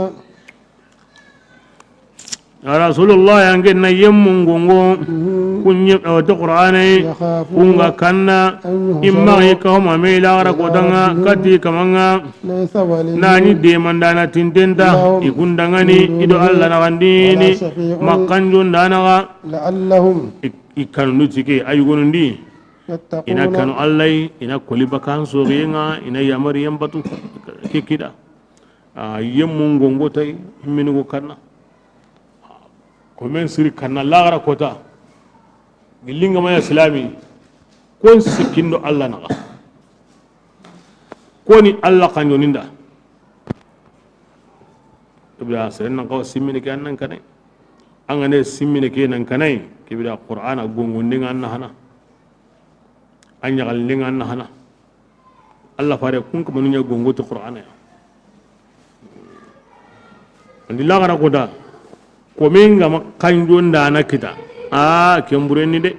Ya Rasulullah, an ke na yemmun gongo. Mhm. Kun ɲi, eh, to Qur'ane. يخافون Kun ga kanna. أن يحشروا Imma yi ka homa me laxara kota ŋa, إلى ربهم kati kama ŋa. ليس ولي Nani demandana tintenta, لهم i kun dangani, من دونه i do Alla na gandini, ولا شفيع ma kanjon dana ga. لعلهم I, i kanu ti ke, ay gonundi. يتقون I na kanu Alla yi, i na koli bakan soxiye ŋa, i na yamariyen batu, ke kida. A, yemmun gongo tay, himmini go kanna. Komen siri kanna laxara kota. Gillinga maya silami. Kon sikindo Alla naxa. Koni Alla kanjoninda. Ibra seren nan kawa simmini ke an nan kanai. An ga ne simmini ke nan kanai. Kibira Qur'ana gongondenga an na hana. A ɲaxallenga an na hana. Alla fare kun kamanu ɲa gongo ti Qur'ana ya. Andi laxara kota. Komen ga ma kanjon dana kita. A, ken burenni de.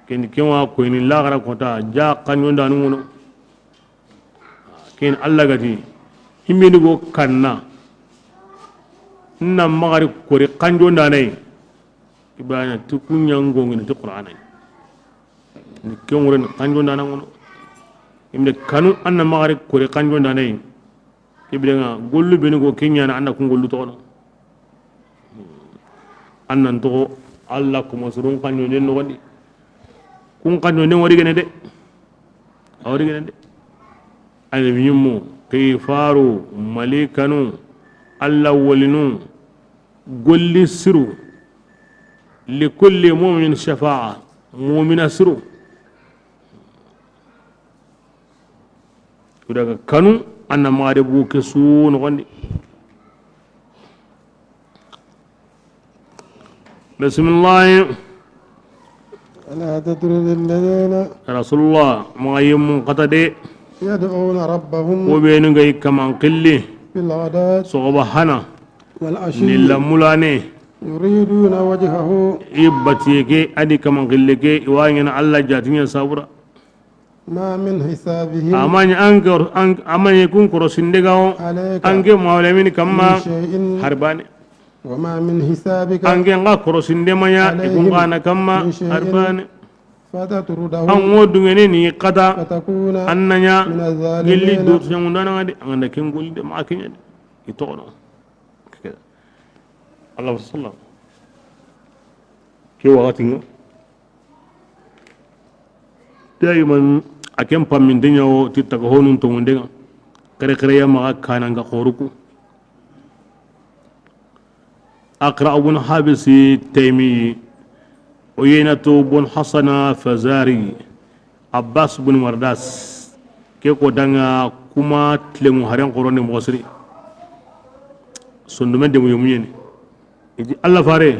Ken, ken wa koyini laxara kota ja kanjon danu ŋono. Ken Alla ga ti, himmini go kanna, na maxari kori kanjon danai. Ibana ti kuɲa ngongini ti Qur'anai. Ni ken wuren kanjon dana ŋono. Imde kanu an na maxari kori kanjon danai. Ke biren ŋa, gollu benu go ke ɲaana, an na kun gollu toxono. An nan toxo Alla kuma surun kanjonden noxondi. Kun kanjonden wari gene de. A wari gene de. Annabi ɲimmu, kifaru, malikanu, Alla wolinu, golli siru. Likulli mu'minin shafa'a. Mu'mina siru. Kudaga kanu, an na maxa de bugu ke su noxondi. Bisimillahi. ولا تطرد الذين Rasulullah, maxa yemmun xata de. يدعون ربهم Wo benu ga i kaman xilli. بالغداة Soxoba hana. والعشي Ni lamulane. يريدون وجهه I batiye ke, a di kaman xille ke, i wa ɲaana Alla jatiɲa sabura. ما من حسابهم. A ma ɲi an ke, an, a ma ɲi kun korosinde ga o, عليك, an ke mawlamini kamma, من شيء, hari baane. وما من حسابك, an ke nga korosinde ma ɲa, عليهم, i kun ga na kamma, من شيء, hari baane. فتطردهم, an wo dungene ni kata, فتكون, an na ɲa, من الظالمين, gelli do ɲangundana di, an ga na ken golli de ma kenya de. I toxono. Allah sallam. Ke waxati nga. Daiman a ken pamminte ɲa wo ti taga honun tongunde nga. Kere kere ya maxa kana nga xoruku. Aqra bun Habisi Taymi, Uyaynatu bun Hasana Fazari, Abbas bun Wardas, ke ko danga kuma tilengu haren xoroni moxo siri. Sondumen demu yomuɲeni. I ti Allah fare.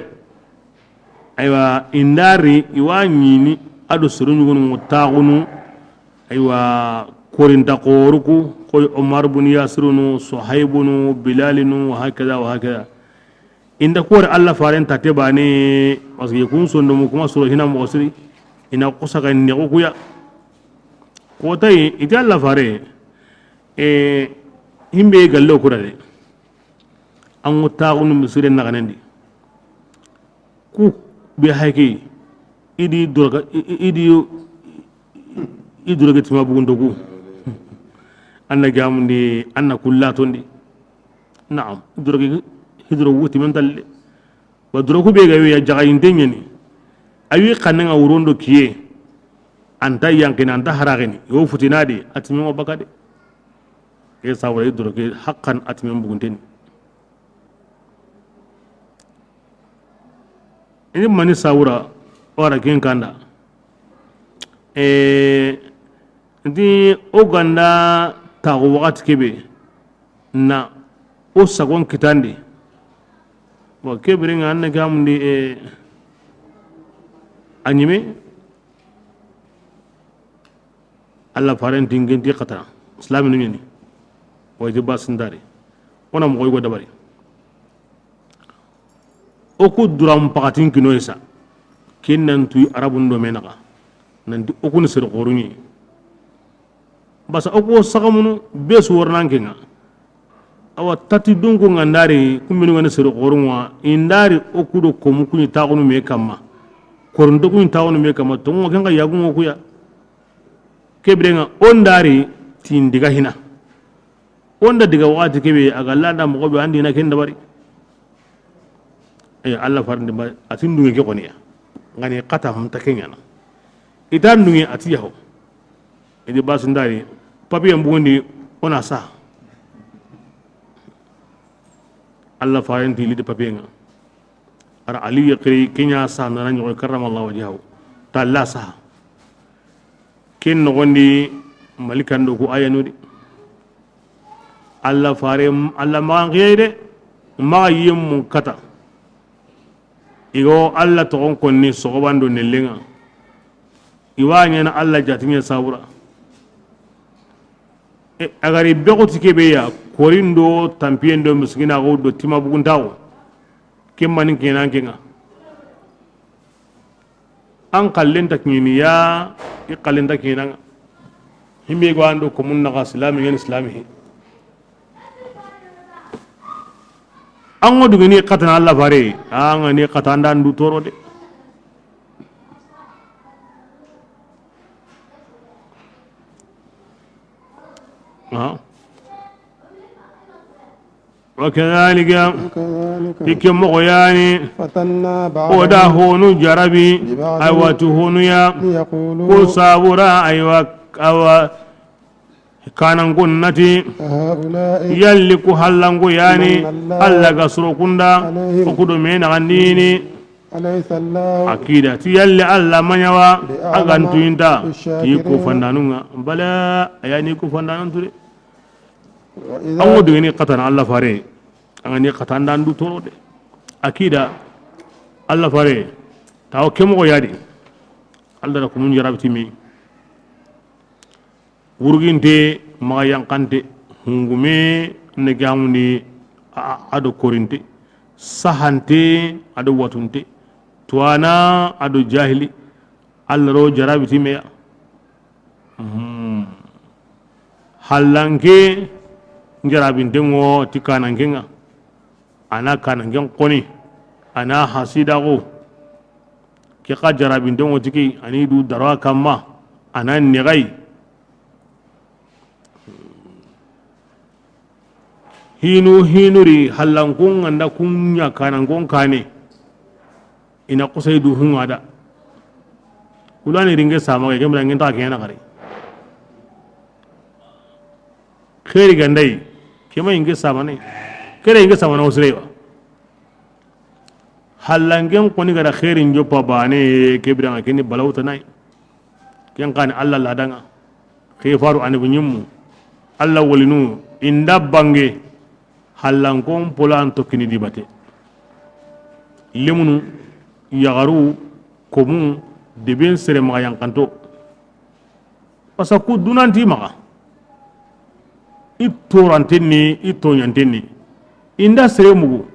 Aywa, i nda ri, i wa ɲini, a do soro ɲugonu taxunu. Aywa, korinta xoruku, koy Omar bun Yasirunu, Sohaybunu, Bilalinu, wa hakada, wa hakada. I nda kori Allah faren tate bane, parce que kun sondomu kuma soro hina moxo siri, i na xosa ga nexu kuya. Kotay, i ti Allah fare, e, himbe gallo kura de. An ŋo taxunu misire naxanendi. Ku be hayke, i di doroga, i, i, i di, i doroge tima bugundo ku. An na gamundi, an na kullatondi. Naam, doroge hidro wuti men talle. Ba doroku be ga ya jaga yinte ɲeni. Ayi xanne nga wurondo kiye. Anta yankini, anta haragini. Yo futinadi, atimen wa bakade. Ke sawra i doroge haqqan atimen bugunteni. Ini mani sawura wara ken kanda. E, di o ganda taxu waxati kebe na o sagon kitandi. Bon, kebiri nga anna gamundi, e, a ɲime. Allah faren ti ngenti xatana. Islaminu ɲeni. Waydi basindari. Ona moxo yugo dabari. O ku duran paxatin kinoy sa. Ken nan tuyi Arabun do me naxa. Nanti o ku ni sere xoruɲi. Basa o ku saxamunu be su wornan kenga. Awa tati dunku nga ndari kumbinu ngani sere xorunwa. I ndari o ku do komu kuɲi taxunu me kamma. Koronto kuɲi taxunu me kamma. Tongo kenga yagungo kuya. Kebire nga o ndari ti ndiga hina. O nda diga waxati kebe a ga landa moxo be andi na ken dabari. E, Allah farandi ma a ti ndunge ke xoniya. Ngani xata mta kenyana. I ta ndunge a ti yaho. I di basindari papier mbugundi ona sa. Allah farandi li di papier nga. Ara Ali ya xiri kenya sa nana ɲoxo karramallahu wajhahu. Ta la sa. Ken noxondi malikando ku ayanudi. Allah fare, Allah maxan xiyey de, maxa yemmun kata. Igo Allah toxon konni soxobando nellenga. Iwa ɲana Allah jatiɲe sabura. E, agari bexuti kebe ya, korindo, tampiyendo, miskinaxu do tima buguntaxu. Ken manin kenan kenga. An xallen ta kiɲini ya, i xallen ta kiɲinanga. Himbe go ando ko mun naxa silami yen silami he. An ŋo dugini xatana Allah fare, an ga ni xata nda ndu toro de. Ha? وكذلك. وكذلك. Ti ke moxo yani. فتنا بعضهم. O da honu jarabi. ببعض. Aywa tu honu ya. ليقولوا. Ku sabura aywa, awa. Kanan kunnati. أهؤلاء. Yalli ku hallangu yani. من الله. Allah ga suro kunda. عليهم. O kudo me na gandini. أليس الله. Akida ti yalli Allah maɲawa. بأعلم. A gantuyinta. بالشاكرين. Ti ku fandanunga. Bala ayani ku fandanun ture. An ŋo dugini xatana Allah fare. An ga ni xata nda ndu toro de. Akida Allah fare. Tawo ke moxo yadi. Allah da kumun jarabti mi. Wurginte maxa yanxante hungume ne gamundi a, a do korinte. Sahante a do watunte. Tuwana a do jahili. Allah ro jarabiti meya. Mhm. Hallanke jarabinten ŋo ti kananken ŋa. A na kananken xoni, a na hasidaxu. Ke xa jarabinten ŋo ti ke, a ni du daro a kamma, a na nexayi. Hinu hinuri hallankun ŋa nda kun ɲa kanankon kane. I na xusay du hunŋa da. Kulani ringe samaxe, ke mira ngen ta ke ɲana xari. Xeeri ga nda yi, ke ma inge samane. Kere inge samane o sire wa. Hallanken xoni ga da xeerin joppa bane, ke bira ŋa ke ni balawuta na yi. Ken xa ni Alla ladan ŋa. Ke faru anabi ɲimmu, Alla wolinu, i nda bange hallankon polan tokkini di bate. Lemunu, yaxaru, komu, deben sere maxa yankanto. Parce que ku dunanti maxa. I toranten ni, i toɲanten ni. I nda sere mugu.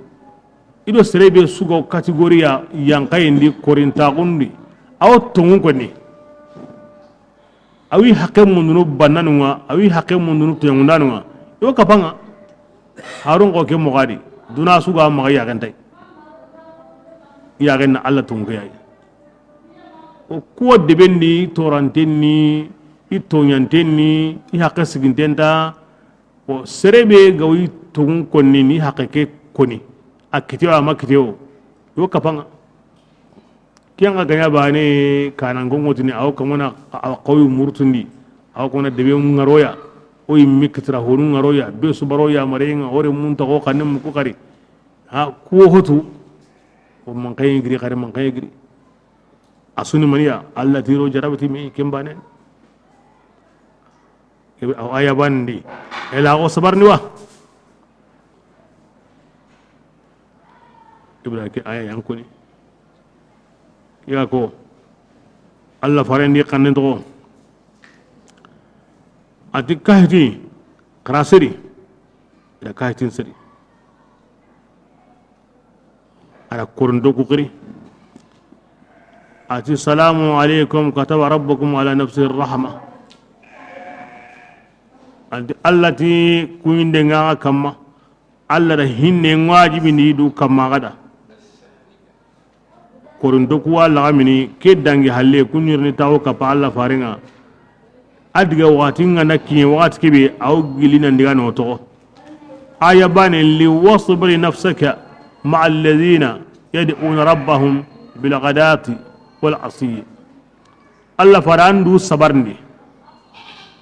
I do sere be su ga catégorie ya yankayen di korintaxun di. Awo tonŋun koni. Awi haqqe mundunu bannanu ŋa, awi haqqe mundunu toɲangundaanu ŋa. Yo kapaŋa. Harun xo ke moxo di. Duna su ga maxa yaxentay. Yaxen na Alla tonŋu ke yayi. O kuwa deben di, i toranten ni, i toɲanten ni, i haqqe siginten ta. O sere be ga wi tonŋun koni ni haqqe ke koni. A kitewo, a ma kitewo. Yo kapaŋa. Ken ŋa ga ɲa bane, kanan gongo tini, awo kamana, awa xawi murtundi. Awo kamana debe ŋaroya. O yimmi kitira honu ŋaroya. Be su baro ya mare ŋa, o re mun taxo xannen muku xari. Ha, kuwo hotu. O mankaye giri xari, mankaye giri. A suni maniya, Alla tiro jarabati me ken bane. Kebe, aw aya bandi. Ela o sabarni wa. Ibra ke aya yankuni. Ya ko, Alla farendi xannen toxo. A ti kahiti, xara seri. Ila kahitin seri. A da korinto ku xiri. A ti, "Salamu alaikum, kataba rabbukum ala nafsihi rahma." A ti, Alla ti kuɲinde ŋa kamma. Alla da hinne wajibindi du kamma xa da. Korinto ku wa laxamini ke dangi halle ku ɲirini taxu kappa Alla faren ŋa. A diga waxati ŋa na kiɲe waxati kebe, awo gilli nan diga no toxo. Aya bane, li wasbir nafsaka ma'a alladhina yad'una rabbahum bil ghadati wal asiyyi. Alla fare an du sabarndi.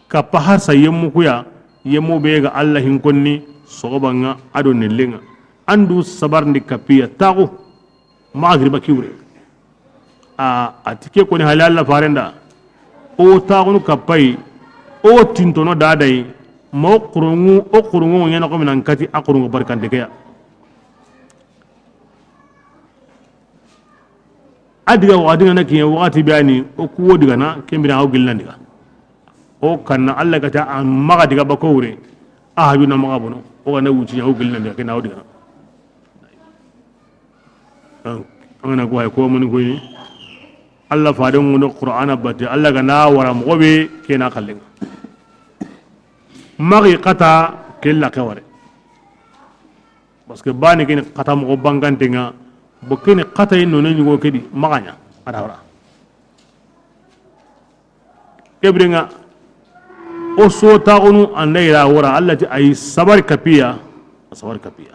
Kappa har sa yemmu kuya, yemmu be ga Alla hin konni, sogoba ŋa, a do nelle ŋa. An du sabarndi kappiya taxu. Magriba kiwre. A, a ti ke koni hali Alla farenda. O taxunu kappayi, o tintono dadayi, ma o xurunŋu, o xurunŋu ɲana ko minan kati a xurunŋu barkante keya. A diga waxati ŋa na kiɲe waxati be ani, o kuwo diga na, kembira o gilli nan diga. O kanna Alla gata a maxa diga bako wure, a haju na maxa bono, o ga na wuci ɲa o gilli nan diga, kena o diga na. An ga na ko hay ko mani koyni. Alla faren ŋundo Qur'ana batte, Alla ga na wara moxo be kena xallen ŋa. Maxi xata ke laxe ware. Parce que bani keni xata moxo bangante ŋa, bo keni xata yi none ɲugo kedi maxa ɲa, a da wara. Ke bire ŋa, o so taxunu anda ira wara, Alla ti ayi sabari kappiya, a sabari kappiya.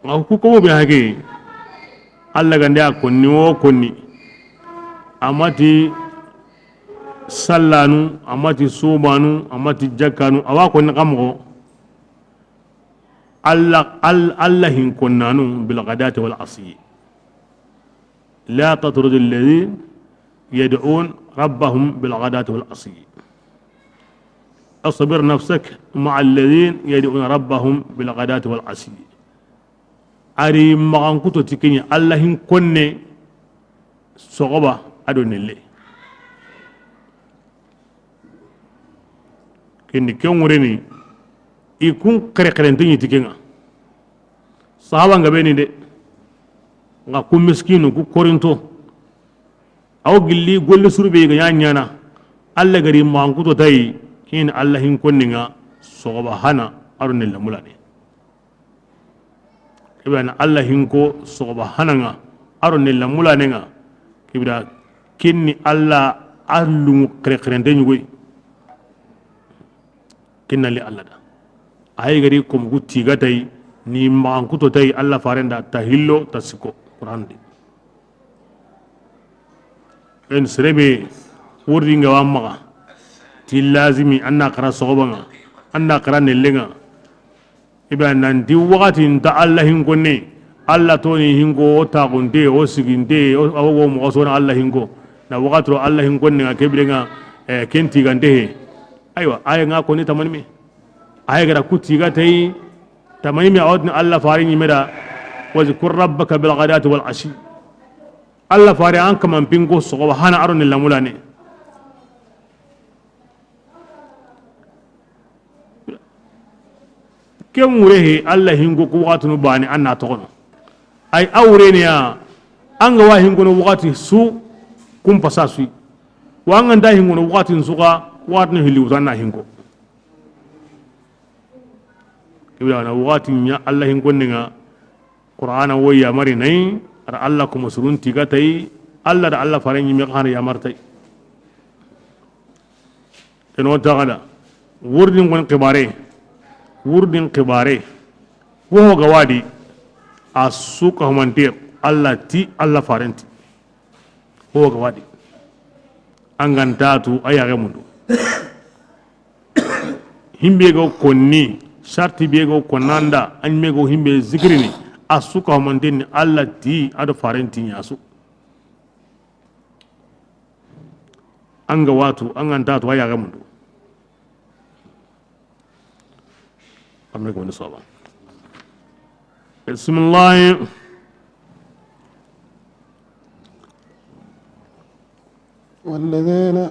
Ŋa ku komo be hake, Alla gande a konni wo konni, a ma ti sallanu, a ma ti subanu, a ma ti jakkanu, a wa konni xa moxo. Alla, Al-, Alla hin konnanu bil ghadati wal asiyyi. لا تطرد الذين يدعون ربهم بالغداة والعشي. اصبر نفسك مع الذين يدعون ربهم بالغداة والعشي. A ri maxankuto ti ke ɲa, Alla hin konne soxoba a do nelle. Kendi ken ŋureni, i kun xerexerente ɲi ti ke ŋa. Sahaba nga be ni de, nga ku miskinu, ku korinto, Awo gilli golle suru be ga ɲa ɲaana, Alla ga ri maxankuto ta yi, ken ni Alla hinkonne ŋa, soxoba hana, a do nella mulane. Ke be na Alla hinko soxoba hana ŋa, a do nella mulane ŋa, ke be da ken ni Alla a lungu xerexerente ɲugoy. Ken na li Alla da. A yi ga ri komo ku tiga ta yi, ni maxankuto ta yi, Alla faren da ta hillo, ta sikko, Qur'an di. Ken sere be wurdi ŋa wa maxa, ti lazimi, an na xara soxoba ŋa, an na xara nelle ŋa. I be nanti waxati nta Alla hinkonne, Alla to ni hinko, o taxunte, o siginte, o, a wo moxo sona Alla hinko. Na waxati ro Alla hinkonne ŋa ke bire ŋa, eh, ken tigante he. Aywa, a yi ŋa koni tamani me. A yi ga da ku tiga ta yi, tamani me a wa tini Alla fare ɲi me da, wazkur rabbaka bil ghadati wal ashi. Alla fare an kaman pinko soxoba hana a do nella mulane. Ken wure he, Alla hinko ku waxatunu bane an na toxono. Ay a wure ni ya, an ga wa hinkono waxati su, kun pasa su yi. Wa an ga nta hinkono waxati su ga, waxatunu hilli wutu an na hinko. Ke be da na waxati ɲa Alla hinkonne ŋa, Qur'ana wo yamari na yi, a da Alla komo surun tiga ta yi, Alla da Alla faren ɲi me xa na yamari ta yi. Ken o taxa da, wurdin gon xibare, wurdin xibare, wo ga wa di, a su ka humante, Alla ti, Alla faren ti. Wo ga wa di. An ga nta tu, a yaxe mundu. Himbe go konni, sarti be go konnanda, an me go himbe zikirini, a su ka humanten ni Alla ti, a do faren ti ɲa su. An ga wa tu, an ga nta tu, a yaxe mundu. Amre ko ni soba. Bismillah. والذين،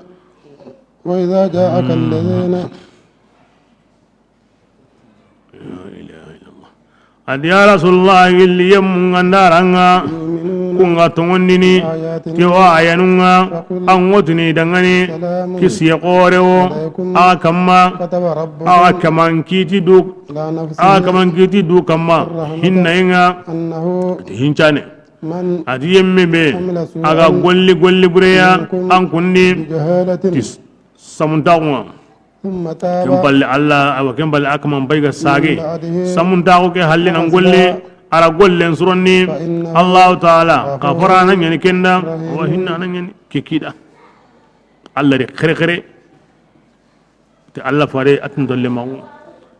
وإذا جاءك الذين La ilaha illallah. A di ya Rasulullah, gilli yemmu ŋa nda ra ŋa, يؤمنون ku ga toŋondini, بآياتنا ti o ayanu ŋa, فقل an ŋotuni dangani, سلام kisiye xore wo, عليكم a kamma, كتب ربكم a kaman kiti du, على نفسه a kaman kiti du kamma, الرحمة hinna yi ŋa, أنه ti hincane. من A di yemme be, عمل سوءا a ga golli golli bureya, منكم an kundi, بجهالة ti samuntaxu ŋa. ثم تاب Ken palle Alla, awa, ken palle a kaman bay ga sage. من بعده Samuntaxu ke halle nan golle, وأصلح a ra gollen suronni. فإنه Allahu Taala, غفور xafarana ɲani kenda, رحيم wa hinnana ɲani ke kida. Alla ri xerexere. Te Alla fare a ti n dolle maxu.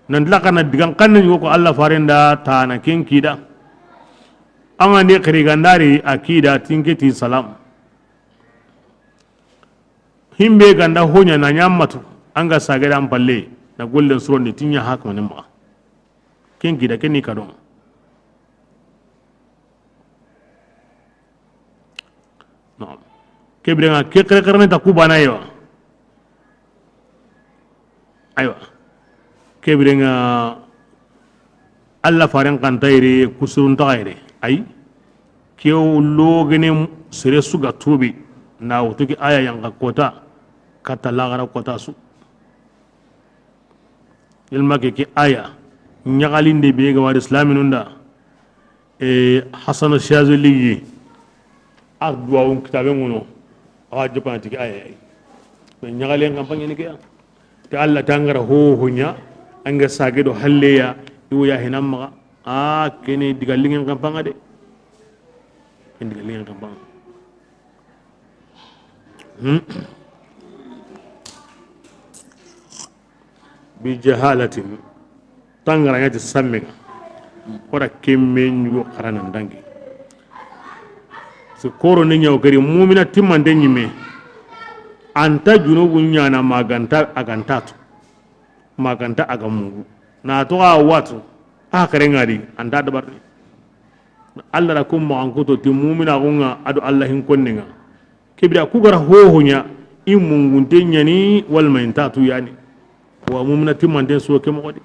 Nan laxana digan xanne ɲugo ko Alla fare nda tana ken kida. An ga ndi xiri gandari a kida tinke ti salam. Himbe ganda hoɲa na ɲa matu, an ga sage da an palle, na gollen surondi ti ɲa hakmane maxa. Ken gida, ken ni kadon. Non. Ke bire ŋa, ke xerexerene ta ku bana yo. Aywa. Ke bire ŋa, Alla faren xanta yere, kusurun taxa yere. Ay. Ke wo logene sere su ga tubi. Na wutu ke aya yanqa kota. Katta laxara kota su. Ilma ke, ke aya. Ɲaxalinde be ga wari islaminun da. E, Hasana Shazili yi, a duwawun kitabe ŋono, a wa jopana tigi aya yi. Mais ɲaxalen kan paŋe ni ke ya. Te Alla tangara ho ho ɲa, an ga sage do halleya, i wo ya hinan maxa. A kene diga lingen kan paŋa de. Ken diga lingen kan paŋa. Hmm. Bi jahalatin, tangaraɲa ti sammenga. Wara kemme ɲugo xarana ndangi. Si koro ni ɲaw gari mumina timmante ɲimme. Anta junubu ɲana maganta agantatu. Maganta agamungu. Na to a watu. A xere ŋari anta dabarni. Alla ra kun maxan kuto ti mumina xunga ado Alla hin konninga. Kibira ku gara hoho ɲa, i mungunte ɲani, walma i nta tu yani. Wa mumina timmanten so ke moxo di.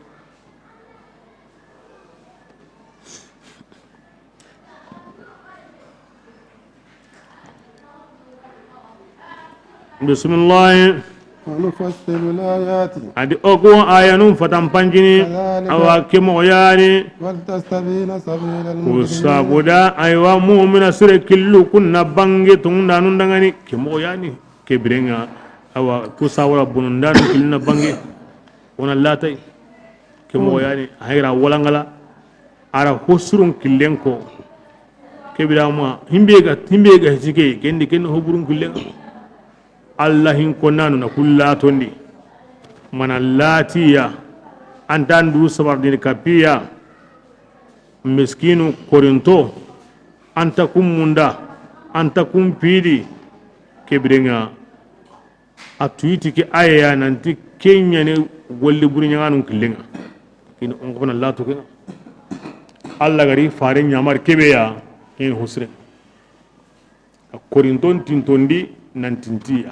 Bisimilahi. ونفصل الآيات. A di o ku ayanun fatanpancini. كذلك. Awa ke moxo ya ni. ولتستبين سبيل المجرمين. Ku sabuda, aywa, mumina sire killu kun na bange tonŋundanun danŋa ni. Ke moxo ya ni. Ke biren ŋa, awa, ku sawara bonondanun killu na bange. Wona latay. Ke moxo ya ni, hayra walangala. A ra hosurun killen ko. Ke birama, himbe ga, himbe ga hisi ke, kendi ken hoburun killen. Alla hin konnanu na kulla tondi. Mana latiya, antan du sabar dini kapiya, miskinu korinto, anta kun munda, anta kun pidi, ke biren ŋa, a tuyiti ke aya ya nanti ke ɲa ni golli buri ɲaŋanun killen ŋa. Kini on ko na latu ke ŋa. Alla gari fare ɲamar kebe ya, ken husre. Korinton tintondi nan tintiya.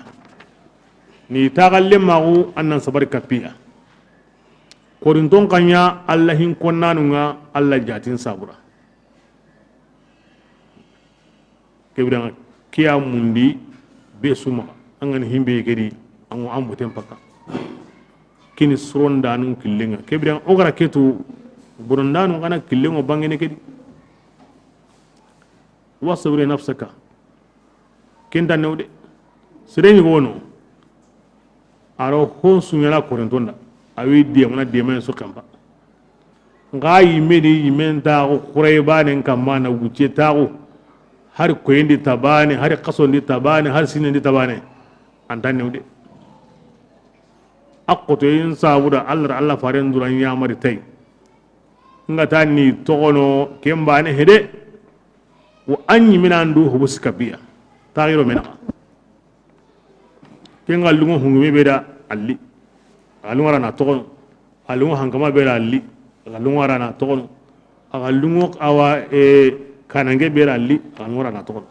Ni taxalle maxu an nan sabari kapiya. Korinton xa ɲa Alla hin konnanu ŋa Alla jatin sabura. Ke biren ŋa kiya mundi be suma an ga ni himbe ke di an, an boten paka. Kini surondanun killen ŋa. Ke biren ŋa o gara ketu bonondanun xa na killen ŋo bangene ke di. واصبر نفسك. Kenta new de. Sere ɲi gono. A ro hon suɲana korintonda. A wi demana demana su kempa. Nga yimme di yimmen taxu xurey banen kamma na wucce taxu. Hari koyendi tabane, hari xasondi tabane, hari sinendi tabane. Anta new de. A xotoyin sabuda Alla, Alla faren duran yamari tay. Nga ta ni toxono ken bane hede. Wo an ɲi mina ndu hobo sikabiya. Taxiro menaxa. Ken ga lungo hungume be da alli. A lungo rana toxono. A lungo hankama be da alli. A lungo rana toxono. A lungo awa, e, kanange be da alli. A lungo rana toxono.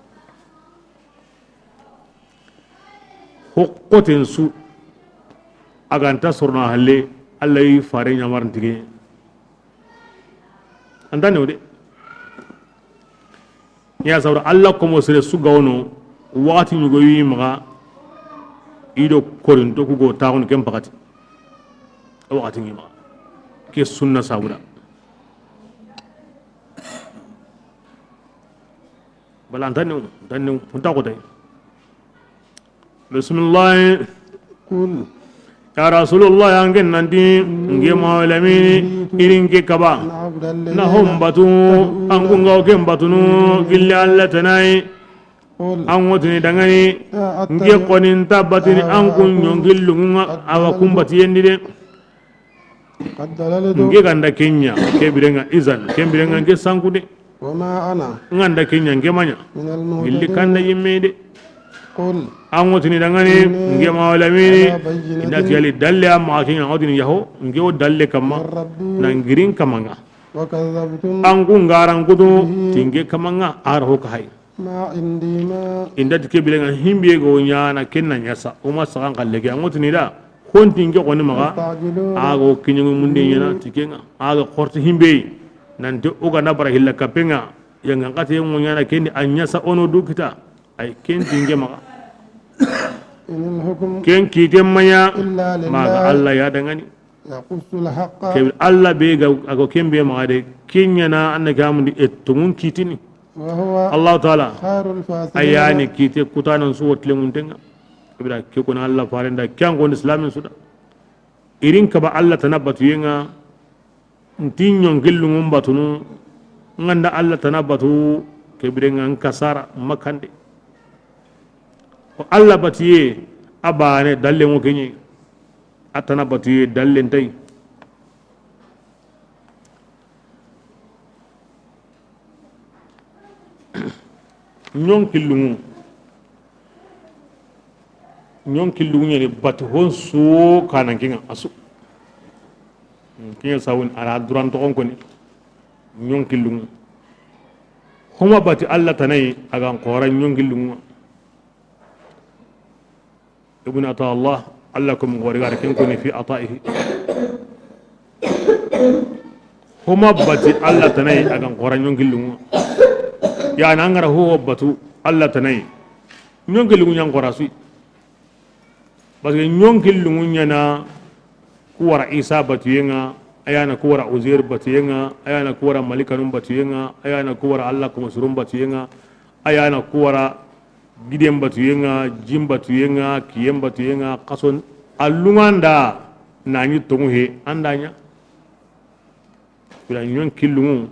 Hokkoten su. A ganta sorona halle. Alla yi fare ɲamarin tige. Anta new de. Ya sawra Alla komo sere su gawno waxati ɲugo yi maxa i do korinto ku go taxun ken pakati. Waxati ŋi maxa ke sunna sabuda. Bala anta new, anta new, hunta ko tay. Bisimilahi. قل. Ya rasulullah, an ken nanti, nge mawalamini, irin ke kaba. أن أعبد الذين Na hon batu, تدعون an kun ga o ken batunu, gilli Alla tanayi. قل An wotini dangani, لا أتبع nge koni nta batini, an kun أهواءكم ɲongillunga, awa kun batiyendi de. قد ضللت Nge ganda kenya, ke birenga izan, ke birenga nge sankude. وما أنا Nganda kenya nge manya. من المهتدين Gilli kanda yimme de. قل An wotini dangani, إني nge mawalamini, على بينة inda tiyali dalle amma kenya, an wotini yaho, nge o dalle kamma, من ربي na ngirin kamanga. وكذبتم An ku ngaran kutu, به tinge kamanga, ar ho ka hay. ما عندي ما Inda ti ke birenga himbe go nyana kenna nyasa, o ma sagan kalle ke, an wotini da, Honti nke xoni maxa, تستعجلون ago kiɲoŋi munde ɲana به ti kenga, ago xorti himbe, nanti o ga na bara hilla kapenga, yanga nkate ŋo ɲana kendi a ɲasa ono du kita, ay kenti nke maxa. إن الحكم Ken kite manya, إلا لله maga Alla ya dangani. يقص الحق Ke Alla be ga ago kembe maxa de, kenyana anna gamundi ettumun kitini. وهو Allahu Taala, خير الفاصلين ayani kite kutanan su wotlemuntenga. Ibra ke kuna Alla farenda, kyan gon islamin suda. Irin kaba Alla tana batuyenga, nti ɲonkillungun batunu, nganda Alla tana batu, ke birenga nkasara, makande. O Alla batuye, a bane, dalle ŋo kenye. A tana batuye, dalle ntay. Ɲonkillungu. Ɲonkillungu ɲani bati hon su kanan kinga asu. Kinga sawun ara duran toxon koni. Ɲonkillungu. Homa bati Alla tanai agan xora ɲonkillungu. Ibn Ata Allah, Alla ko mun gori gar ken koni fi ataihi. Homa bati Alla tanai agan xora ɲonkillungu. Ya na ngara ho batu Alla tanai. Ɲonkillungu ɲan xora sui. Parce que ɲonki lunŋu ɲa na ku wara Isa batuyen ŋa, a ya na ku wara Uzair batuyen ŋa, a ya na ku wara malikanun batuyen ŋa, a ya na ku wara Alla komosurun batuyen ŋa, a ya na ku wara giden batuyen ŋa, jin batuyen ŋa, kiyen batuyen ŋa, xason a lunŋa nda na ɲi tonŋu he, an da ɲa. Bira ɲonki lunŋu,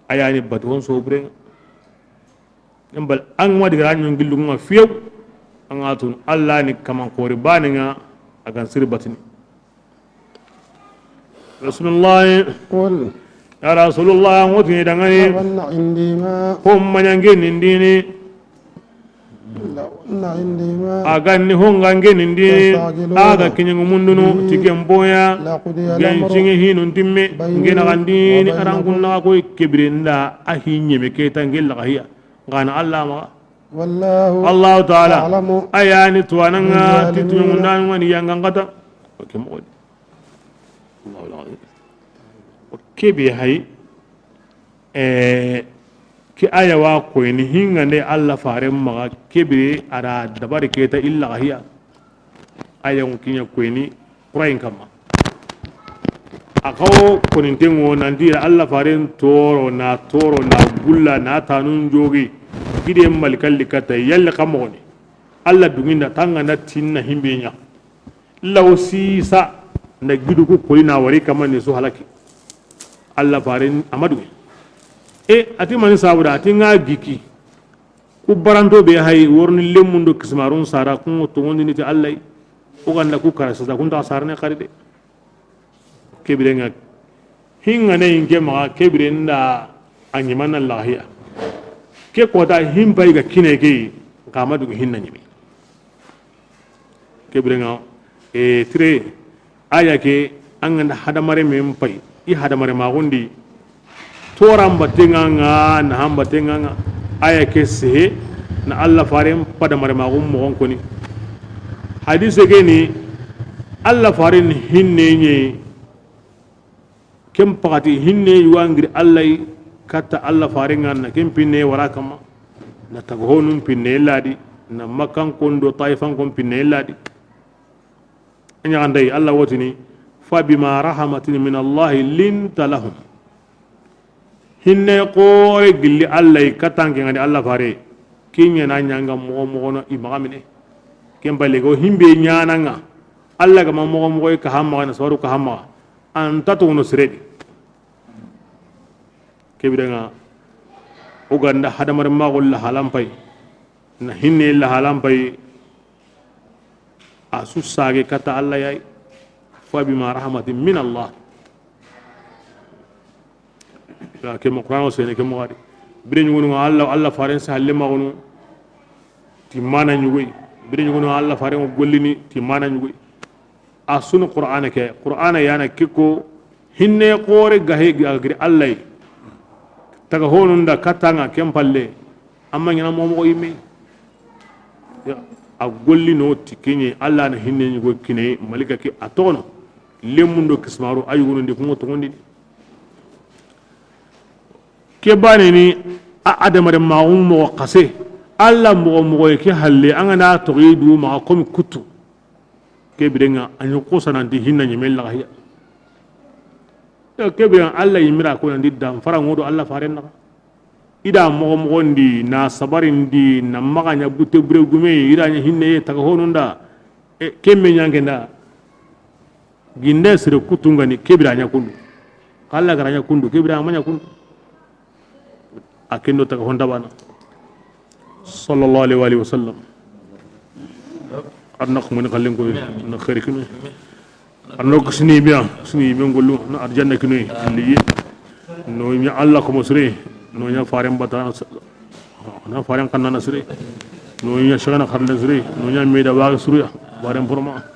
a ya ni batu hon soburen ŋa. Embal an ma diga ra ɲonki lunŋu ŋa fiyew, an ga tun Alla ni kaman xori banen ŋa, a gan siri batini. Rasulullah. قل Ya Rasulullah, an ŋo tini dangani. هل عندي ما Hon ma ɲa nge nindini. لو أن عندي ما A ga ni hon ga nge nindini. يستعجلون A ga kiɲengu mundunu, به ti ken boya. لقضي الأمر Gen singe hinun timme. بيني Nge na gandini, وبينكم aran kunna koy kebire nda a hi ɲeme keta nge laga hiya. Gana Alla ma. والله Allahu Taala. أعلم A ya ni tuwanan ŋa, بالظالمين ti tuɲungundan ŋa ni yangan kata. Oke, mo. Allahu Akbar. Kebe hay, eh, ke aya wa koyni hinŋa nde Alla faren maxa kebe a da dabari keta illa hiya. Aya ŋo kiɲa koyni Qur'an kamma. A xawo koninten ŋo nanti Alla faren toro na toro na gulla na tanun jogi gide malikalli kata yalle kamoni. Alla duŋi nda tanga na tinna himbe ɲa. Lawo sisa nda gidu ku koli na wari kamani su halaki. Alla faren a ma duŋi. E, a ti mani sabuda, a ti ŋa giki. Ku baranto be hay worni lemundo kismarun sara kun tongondi ni ti Alla. O ganda ku kara sisa kun ta sarne xari de. Kebire ŋa hinŋa ne inke maxa kebire nda a ɲimana lahiya. Ke kota himpay ga kine ke, kama dugu hinna ɲimi. Kebire ŋa, e, tire, aya ke, an ganda hadamare men pay, i hadamare maxundi, toran batenga ŋa, nahan batenga ŋa, aya ke sehe, na Alla faren padamare maxun moxon koni. Hadise ke ni, Alla faren hinne ɲe, ken pakati hinne yuwa ngiri Alla yi, katta Alla faren ŋa na ken pinne wara kamma, na taga honun pinne ladi, na Makkan kondo Taifan kon pinne ladi. A ɲaxandayi, Alla wotini, فبما رحمة من الله لنت لهم. Hinne xore gilli Alla yi katanke ŋa ni Alla fare, kiɲe na ɲanga moxo moxo no i maxa mine. Ken balle go himbe ɲana ŋa, Alla ga ma moxo moxo yi ka hamma na sawaru ka hamma, an ta tono siredi. Kebire ŋa, o ganda hadamare maxu la halan pay. Na hinne la halan pay, a su sage kata Alla yayi. فبما رحمة من الله. Ya ke mo Qur'an sene ke mo gadi. Bire ɲugonu ŋa Alla, Alla faren sa halle maxunu ti mana ɲugoy. Bire ɲugonu ŋa Alla faren gollini ti mana ɲugoy. A sunu Qur'ana ke, Qur'ana yana kiko hinne xore gahe ga giri Alla yi. Taga honun da katanga ken palle, amma ɲana moxo moxo yimme. Ya, a golli no ti kiɲe, Alla na hinne ɲugo kine, malika ke a toxono. Lemundo kismaru a yugunundi kungo toxondini. Ke bane ni a adamare maxun moxo xase, Alla moxo moxo ke halle, an gana toxi du maxa komi kutu. Kebire ŋa a ɲi xosa nanti hinna ɲeme laga hiya. Kebire ŋa Alla yimira ko nanti dan fara ŋodo Alla faren naxa. I da moxo moxondi na sabarindi na maxa ɲa butte bure gume, i da ɲa hinne taga honunda. E, kemme ɲanke nda. Ginde sere kutungani kebira ɲa kundu. Alla gara ɲa kundu, kebira ma ɲa kundu. A kendo taga honda bana. Sallallahu alaihi wa alihi wa sallam. Arna kumani kallin ko na khairi kinu. Arno kisini biya, kisini be ngolu na arjanna kinu. Liye. No ɲa Alla ko mosre, no ɲa faren batana, na faren kanna nasre. No ɲa shagana kharle sre, no ɲa meda wa suriya, faren porma.